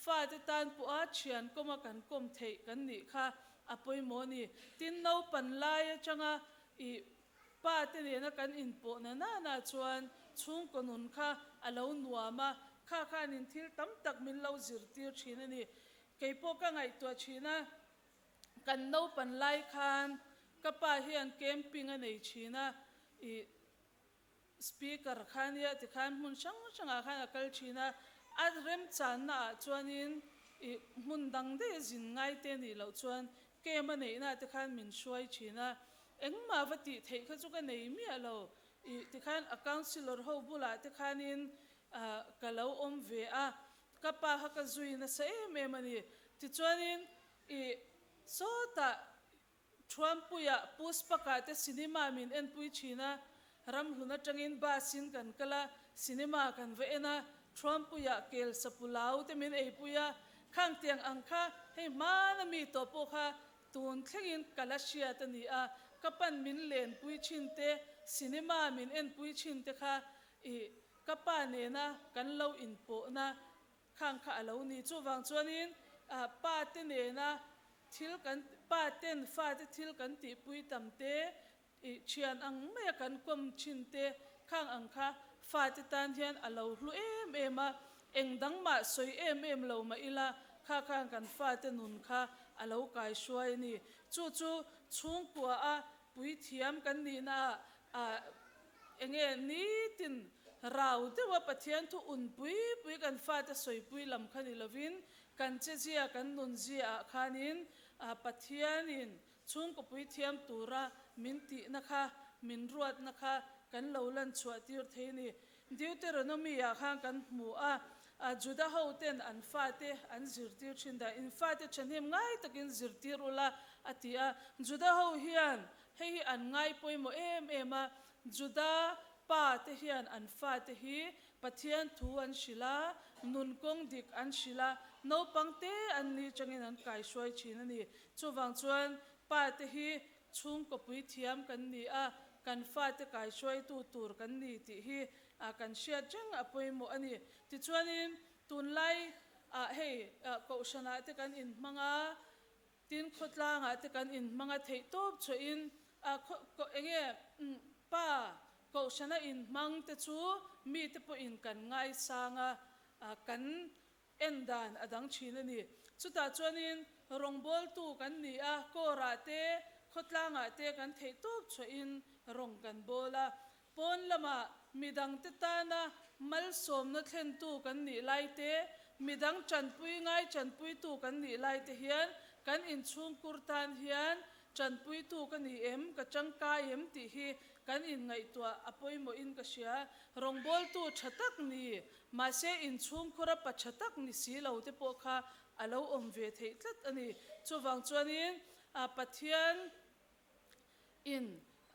fate tan pawha thian kawma kan kawm theih kan nih kha a pawimawh a ni. Tin naupan lai atanga i Pa te nena kan inpawh na nana chuan chhungkaw nun kha a lo nuam a, kha khanin thil tam tak min lo zirtir thin a ni. Kei pawh ka ngaihtuah thin a, kan naupan lai khan ka pa hian camping a nei thin a, ih speaker kha nia tikhan hmun hrang hrangah khan a kal thin a, a remchanna ah chuanin ih hmun dang daih a zin ngai te nih loh chuan camp a neihna te khan min hruai thin a, Engmah va tih theih kha chu ka nei miah lo. Ih tikhan a councillor ho bulah te khanin ka lo awm ve a, ka pa kha ka zui nasa em em a ni. Tichuanin ih sawtah Thuampuiah Pushpakah te cinema min enpui thin a, Ramhlun atangin bus in kan kal a, cinema kan va en a, Thuampuiah kel sapulau te min eipui a, khang tiang ang kha hei hmana mi tawh pawh kha Tun thlengin ka la hriat a ni a, ka pan min lenpui thin te, cinema min enpui thin te kha ih ka pa nena kan lo inpawhna khang kha a lo ni. Chuvang chuanin pa te nena thil kan, pa ten fa te thil kan tihpui tam te, ih thian ang maia kan kawm thin te khang ang kha fate tan hian a lo hlu em em a, eng dang mah sawi em em lo mah ila kha khan kan fate nun kha a lo kai hruai a ni. Chu chu chhungkua a puithiam kan nihna ah enge nitin rau deuha Pathian thu un pui pui kan fate sawipui lam kha ni lovin kan chezia kan nunzia ah khanin Pathianin Chhungkaw puithiam tura min tihna kha, min ruatna kha kan lo lan chhuah tir thei a ni. Deuteronomy ah khan kan hmu a, Juda ho ten an fate an zirtir thin dah, in fate thahnem ngai takin zirtir ula a ti a. Juda ho hian hei hi an ngai pawimawh em em a, Juda pa te hian an fate hi Pathian thu an hrilh a, nun kawng dik an hrilh a, naupang te an ni changin an kaihruai thin a ni. Chuvang chuan pa te hi chhungkaw puithiam kan ni a, kan fate kaihruaitu tur kan ni tih hi kan hriat reng a pawimawh a ni. Tichuanin tunlai ah hei kohhran ah te kan inhmang a, tin khawtlang ah te kan inhmang a theih tawp chhuahin enge pa kohhrana inhmang te chu mite pawhin kan ngaisang a, kan En dan a dang thin a ni. Chutah chuanin rawngbawltu kan ni a, kawrah te, khawtlangah te kan theih tawp chhuahin rawng kan bawl a. Pawn lamah midangte tana malsawmna thlentu kan nih lai te, midang tanpui ngai tanpuitu kan nih lai te hian kan inchhungkur tan hian Tanpuitu ka ni em, ka tangkai em tih hi kan inngaihtuah a pawimawhin ka hria. Rawngbawltu tha tak ni, mahse inchhungkhura pa tha tak ni si lo te pawh kha a lo awm ve theih tlat a ni. Chuvang chuanin Pathian in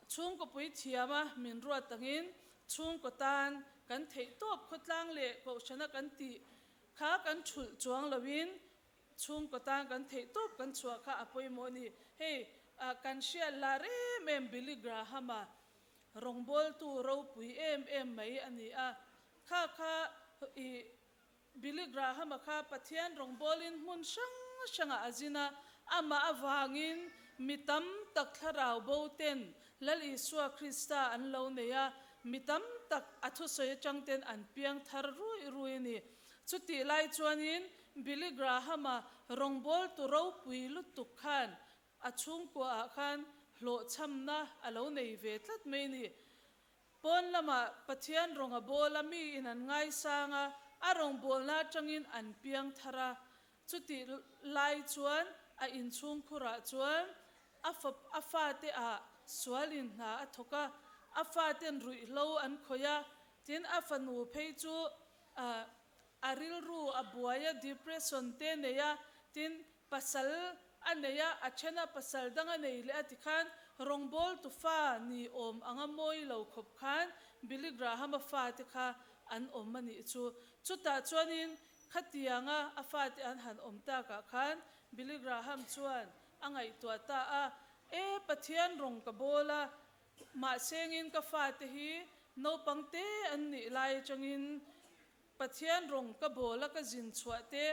chhungkawpui thiama min ruat tangin chhungkaw tan kan theihtawp khawtlang leh kohhrana kan tih kha kan thulh chuang loin Chhungkaw tan kan theih tawp kan chhuah kha a pawimawh a ni. Hei, kan hriat lar em em Billy Graham-a rawngbawltu ropui em em mai a ni a. Kha kha i Billy Graham-a kha Pathian rawngbawlin hmun hrang hrangah a zin a, amah avangin mi tam tak thlarau bo ten Lal Isua Krista an lo nei a, mi tam tak a thusawi atang ten an piang thar rui rui a ni. Chutih lai chuanin Billy Graham-a rawngbawltu ropui lutuk khan a chhungkuaah khan hlawhchhamna a lo nei ve tlat mai ni. Pawn lamah Pathian rawng a bawl a, miin an ngaisang a, a rawngbawlna atangin an piang thar a. Chutih lai chuan a inchhungkhurah chuan a fa a fate ah sualin hna a thawk a, a faten ruihhlo an khawih a, tin a fanu phei chu. rilru a buai a, depression te nei a, tin, pasal a nei a, a then a pasal dang a nei leh a tikhan rawngbawltu fa ni awm anga mawi lo khawp khan Billy Graham-a fate kha an awm a nih chu. Chutah chuanin khatianga a fate an han awm takah khan Billy Graham chuan a ngaihtuah ta a, E Pathian rawng ka bawl a, mahsengin ka fate hi naupang te an nih lai atangin Pathian rawng ka bawl a ka zin chhuah te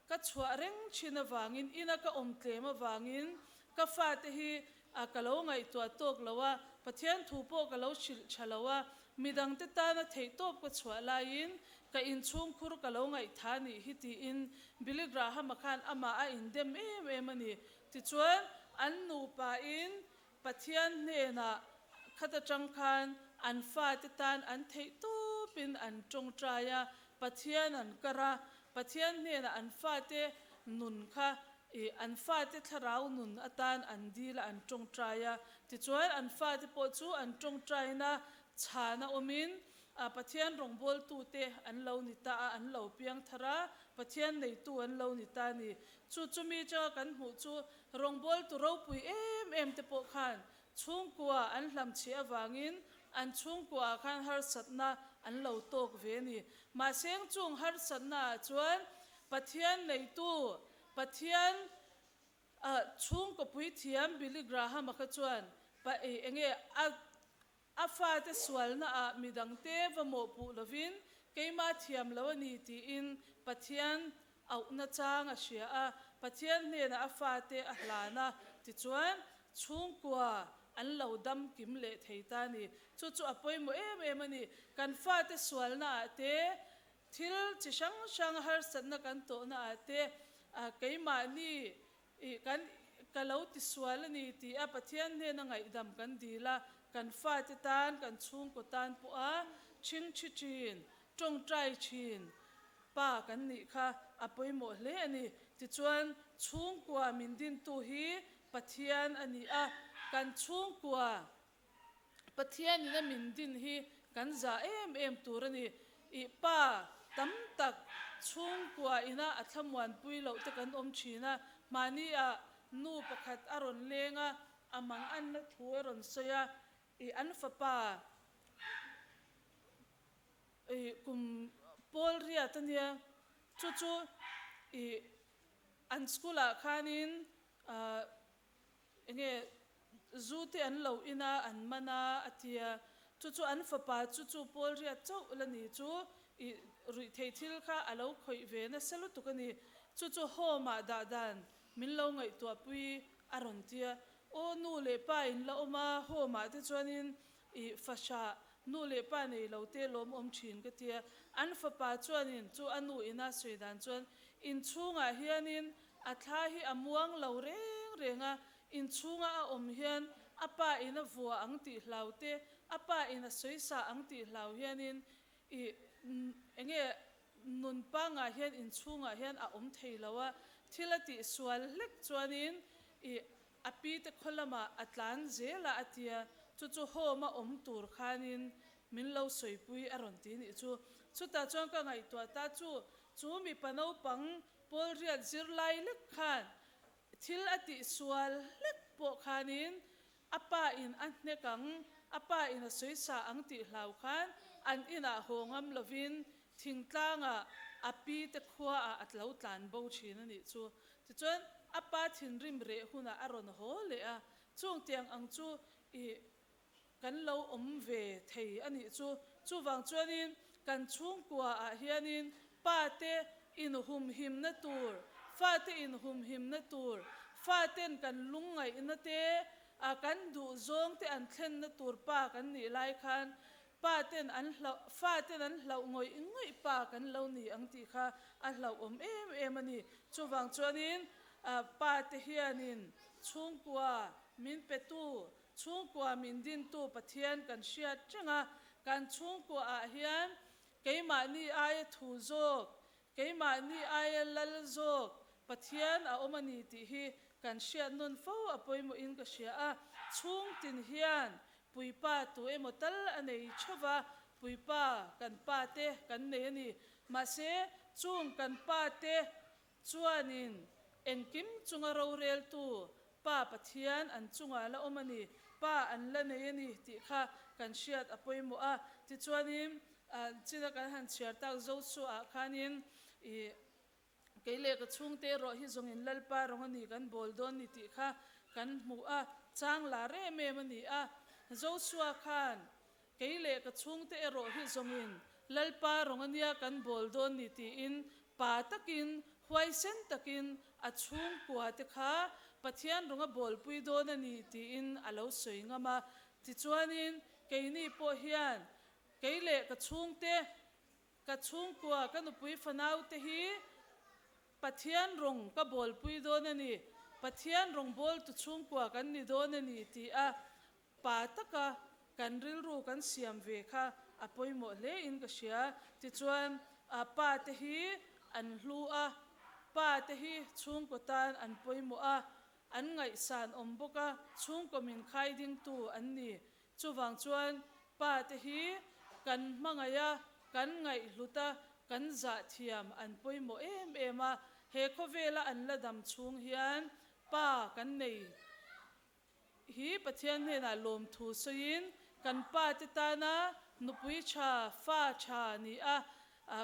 ka chhuah reng thin avangin ina ka awm tlem avangin ka fate hi a ka lo ngaihtuah tawk lo a, Pathian thu pawh ka lo hrilh tha lo a, midangte tana theihtawp ka chhuah laiin ka inchhungkhur ka lo ngaihtha nih hi tiin Billy Graham-a khan amah a indem em em a ni. Tichuan, an nupain Pathian hnenah khat atang khan an fate tan an theihtawpin an tawngtai a, Pathian an kar a, Pathian hnenah an fate nun kha ih an fate thlarau nun atan an dil a an tawngtai a. Tichuan an fate pawh chu an tawngtaina chhana awmin Pathian rawngbawltute an lo ni ta a, an lo piang thar a, Pathian neitu an lo ni ta a ni. Chu chumi atanga kan hmuh chu rawngbawltu ropui em em te pawh khan chhungkua an hlamchhiah avangin an chhungkuaah khan harsatna an lo tawk ve a ni. Mahse chung harsatna ah chuan Pathian neitu, Pathian chhungkaw puithiam Billy Graham-a kha chuan pa enge a A fate sualnaah midangte va mawhpuh lovin keimah thiam lo a ni tiin Pathian auhna chang a hria a, Pathian hnenah a fate a hlan a, tichuan chhungkua an lo dam kim leh thei ta a ni. Chu chu a pawimawh em em a ni. Kan fate sualnaah te, thil chi hrang hrang harsatna kan tawhnaah te, keimahni Ih, kan, ka lo ti sual a ni ti a Pathian hnena ngaihdam kan dil a, kan fate tan, kan chhungkaw tan pawh a ṭhing ṭhi ṭhin, ṭawngṭai ṭhin pa kan nih kha a pawimawh hle a ni. Tichuan, chhungkua min dintu hi Pathian a ni a, kan chhungkua Pathianin a min din hi kan za em em tur a ni. Ih pa tam tak chhungkua ina a thlamuanpui loh te kan awm thin a, mahni ah nu pakhat a rawn leng a, a mang anna thu a rawn sawi a, ih an fapa ih kum pawl riat a nia, chu chu ih an school ah khanin ah Enge zu te an lo in a, an man a, a ti a. Chu chu an fapa chu chu Paul riat chauh la ni chu i ruih theih thil kha a lo khawih ve nasa lutuk a ni. Chu chu home ah dah dan min lo ngaihtuahpui a rawn ti a. Aw nu leh pa in la awm a, home ah te chuanin i fahrah nu leh pa nei lo te lawm awm thin ka ti a. An fapa chuanin chu a nu ina sawi dan chuan inchhungah hianin A thla hi a muang lo reng reng a, inchhunga a awm hian a pa in a vua ang tih hlau te, a pa in a sawisa ang tih hlau hianin i enge nun pangah hian inchhungah hian a awm thei lo a, thil a tih sual hlek chuanin i a pi te khaw lamah a tlan zel a a tia, chu chu home a awm tur khanin min lo sawipui a rawn ti nih chu. Chutah chuan ka ngaihtuah ta chu, chu mipa naupang Paul riat zirlai lek khan thil a tih sual hlek pawh khanin a pa in a hnek ang, a pa in a sawisa ang tih hlau khan an inah haw ngam lovin thingtlangah a pi te khuaah a lo tlan bo thin a nih chu. Tichuan a pa thinrim reh hunah a rawn haw leh a, chung tiang ang chu i Kan lo awm ve thei a nih chu. Chuvang chuanin kan chhungkua ah hianin pate inhumhimna tur, fate inhumhimna tur, faten kan lungngaihna te, a kan duh zawng te an thlenna tur pa kan nih lai khan paten an hlauh, faten an hlauh ngawih ngawih pa kan lo ni ang tih kha a hlauhawm em em a ni. Chuvang chuanin pate hianin chhungkua min petu Chhungkua min dintu Pathian kan hriat reng a, kan chhungkua ah hian keimahni aia thu zawk, keimahni aia lal zawk Pathian a awm a ni tih hi kan hriat nawn fo a pawimawh in ka hria a. Chhungtin hian Puipa tu emaw tal a nei theuh va, Puipa kan pa te kan nei a ni. Mahse, chung kan pa te chuanin engkim chunga roreltu Pa Pathian an chungah la awm a ni, Pa an la nei a ni tih kha kan hriat a pawimawh a. Tichuanin, china kan han chhiar tak Joshua-ah khanin ih Kei leh ka chhungte erawh hi zawngin Lalpa rawng a ni kan bawl dawn ni tih kha kan hmu a, chang lar em em a ni a. Joshua khan, Kei leh ka chhungte erawh hi zawngin Lalpa rawng a nia kan bawl dawn ni tiin pa takin, huaisen takin a chhungkua te kha Pathian rawng a bawlpui dawn a ni tiin a lo sawi ngam a. Tichuanin keini pawh hian kei leh ka chhungte Ka chhungkua, ka nupui fanaute hi Pathian rawng ka bawlpui dawn a ni, Pathian rawng bawltu chhungkua kan ni dawn a ni ti a pa taka kan rilru kan siam ve kha a pawimawh hle in ka hria. Tichuan, pa te hi an hlu a, pa te hi chhungkaw tan an pawimawh a, an ngaihsan awm bawk a, chhungkaw min khai dingtu an ni. Chuvang chuan pa te hi kan hmangaih a, kan ngaihhlut a, kan zah thiam an pawimawh em em a. He khawvela an la dam chhung hian pa kan nei hi Pathian hnenah lawmthu sawiin kan pa te tana nupui tha, fa tha ni a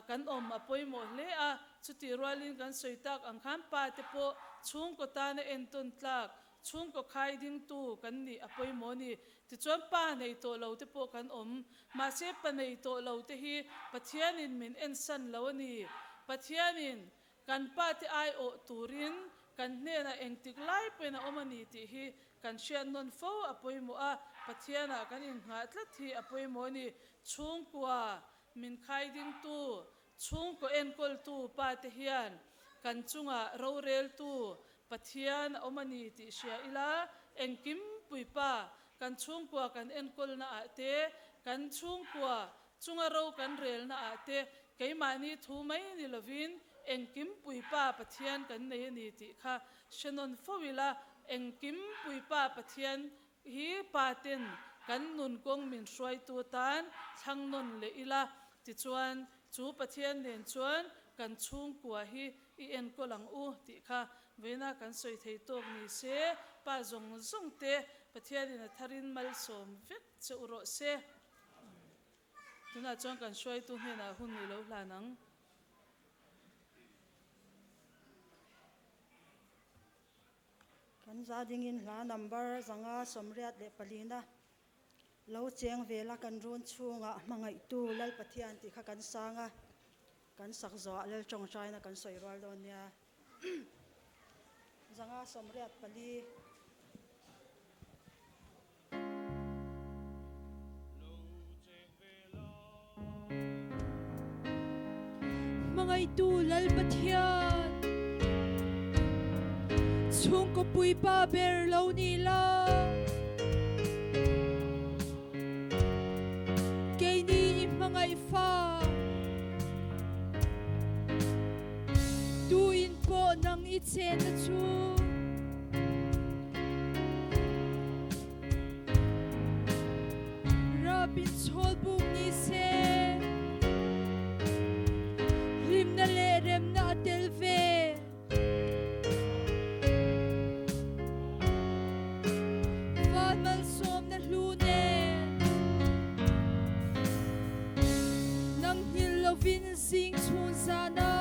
kan awm a pawimawh hle a. Chutih rualin kan sawi tak ang khan pa te pawh chhungkaw tana entawn tlak Chhungkaw khai dingtu kan nih a pawimawh a ni. Tichuan pa nei tawh lo te pawh kan awm. Mahse pa nei tawh lo te hi Pathianin min ensan lo a ni. Pathianin kan pa te aiawh turin kan hnenah engtik lai pawhin a awm a ni tih hi kan hriat nawn fo a pawimawh a, Pathianah kan innghah tlat hi a pawimawh a ni. Chhungkua min khai dingtu, chhungkaw enkawltu pa te hian kan chungah roreltu Pathian a awm a ni tih hria ila, engkim puipa kan chhungkua kan enkawlna ah te, kan chhungkua chunga ro kan relna ah te keimahni thu mai ni lovin engkim puipa Pathian kan nei a ni tih kha hre nawn fo ila, engkim puipa Pathian hi pa ten kan nun kawng min hruaitu atan thlang nawn leh ila, tichuan chu Pathian nen chuan kan chhungkua hi I enkawl ang u tih kha vawiina kan sawi thei tawk ni se, pa zawng zawng te Pathianin a tharin malsawm vek che u rawh se. Tunah chuan kan hruaitu hnenah hun i lo hlan ang. Kan za dingin hla number 534 na lo cheng vela kan run chhungah hmangaihtu Lal Pathian tih kha kan sang a. Kan sak zawhah Lal tawngtaina kan sawi rual dawn nia. 584. Hmangaihtu Lal Pathian, chhungkaw puipa ber lo ni la. Keini i hmangaih fa. Tu in pawh nang i chenna chu. Rap in chawl buk ni se. Hlimna leh remna a tel ve. Van malsawmna hlu nen nang hngilh lovin zing chhun zan a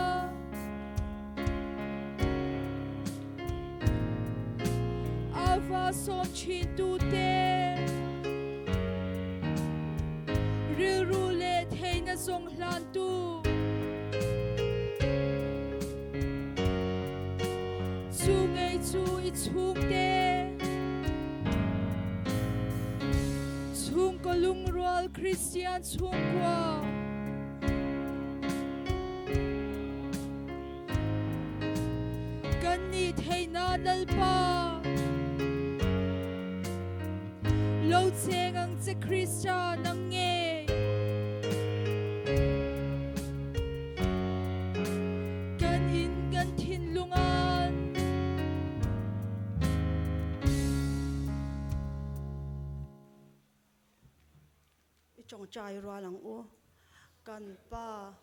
Ava sawm thin tute rilru leh theihna zawng hlantu Chu ngei chu i chhungte chhungkaw lungrual Kristian chhungkua. Kan nih theihna Lalpa lo cheng ang che Krista nang ngei. Kan in kan thinlung an. I tawngtai rual ang u. Kan Pa.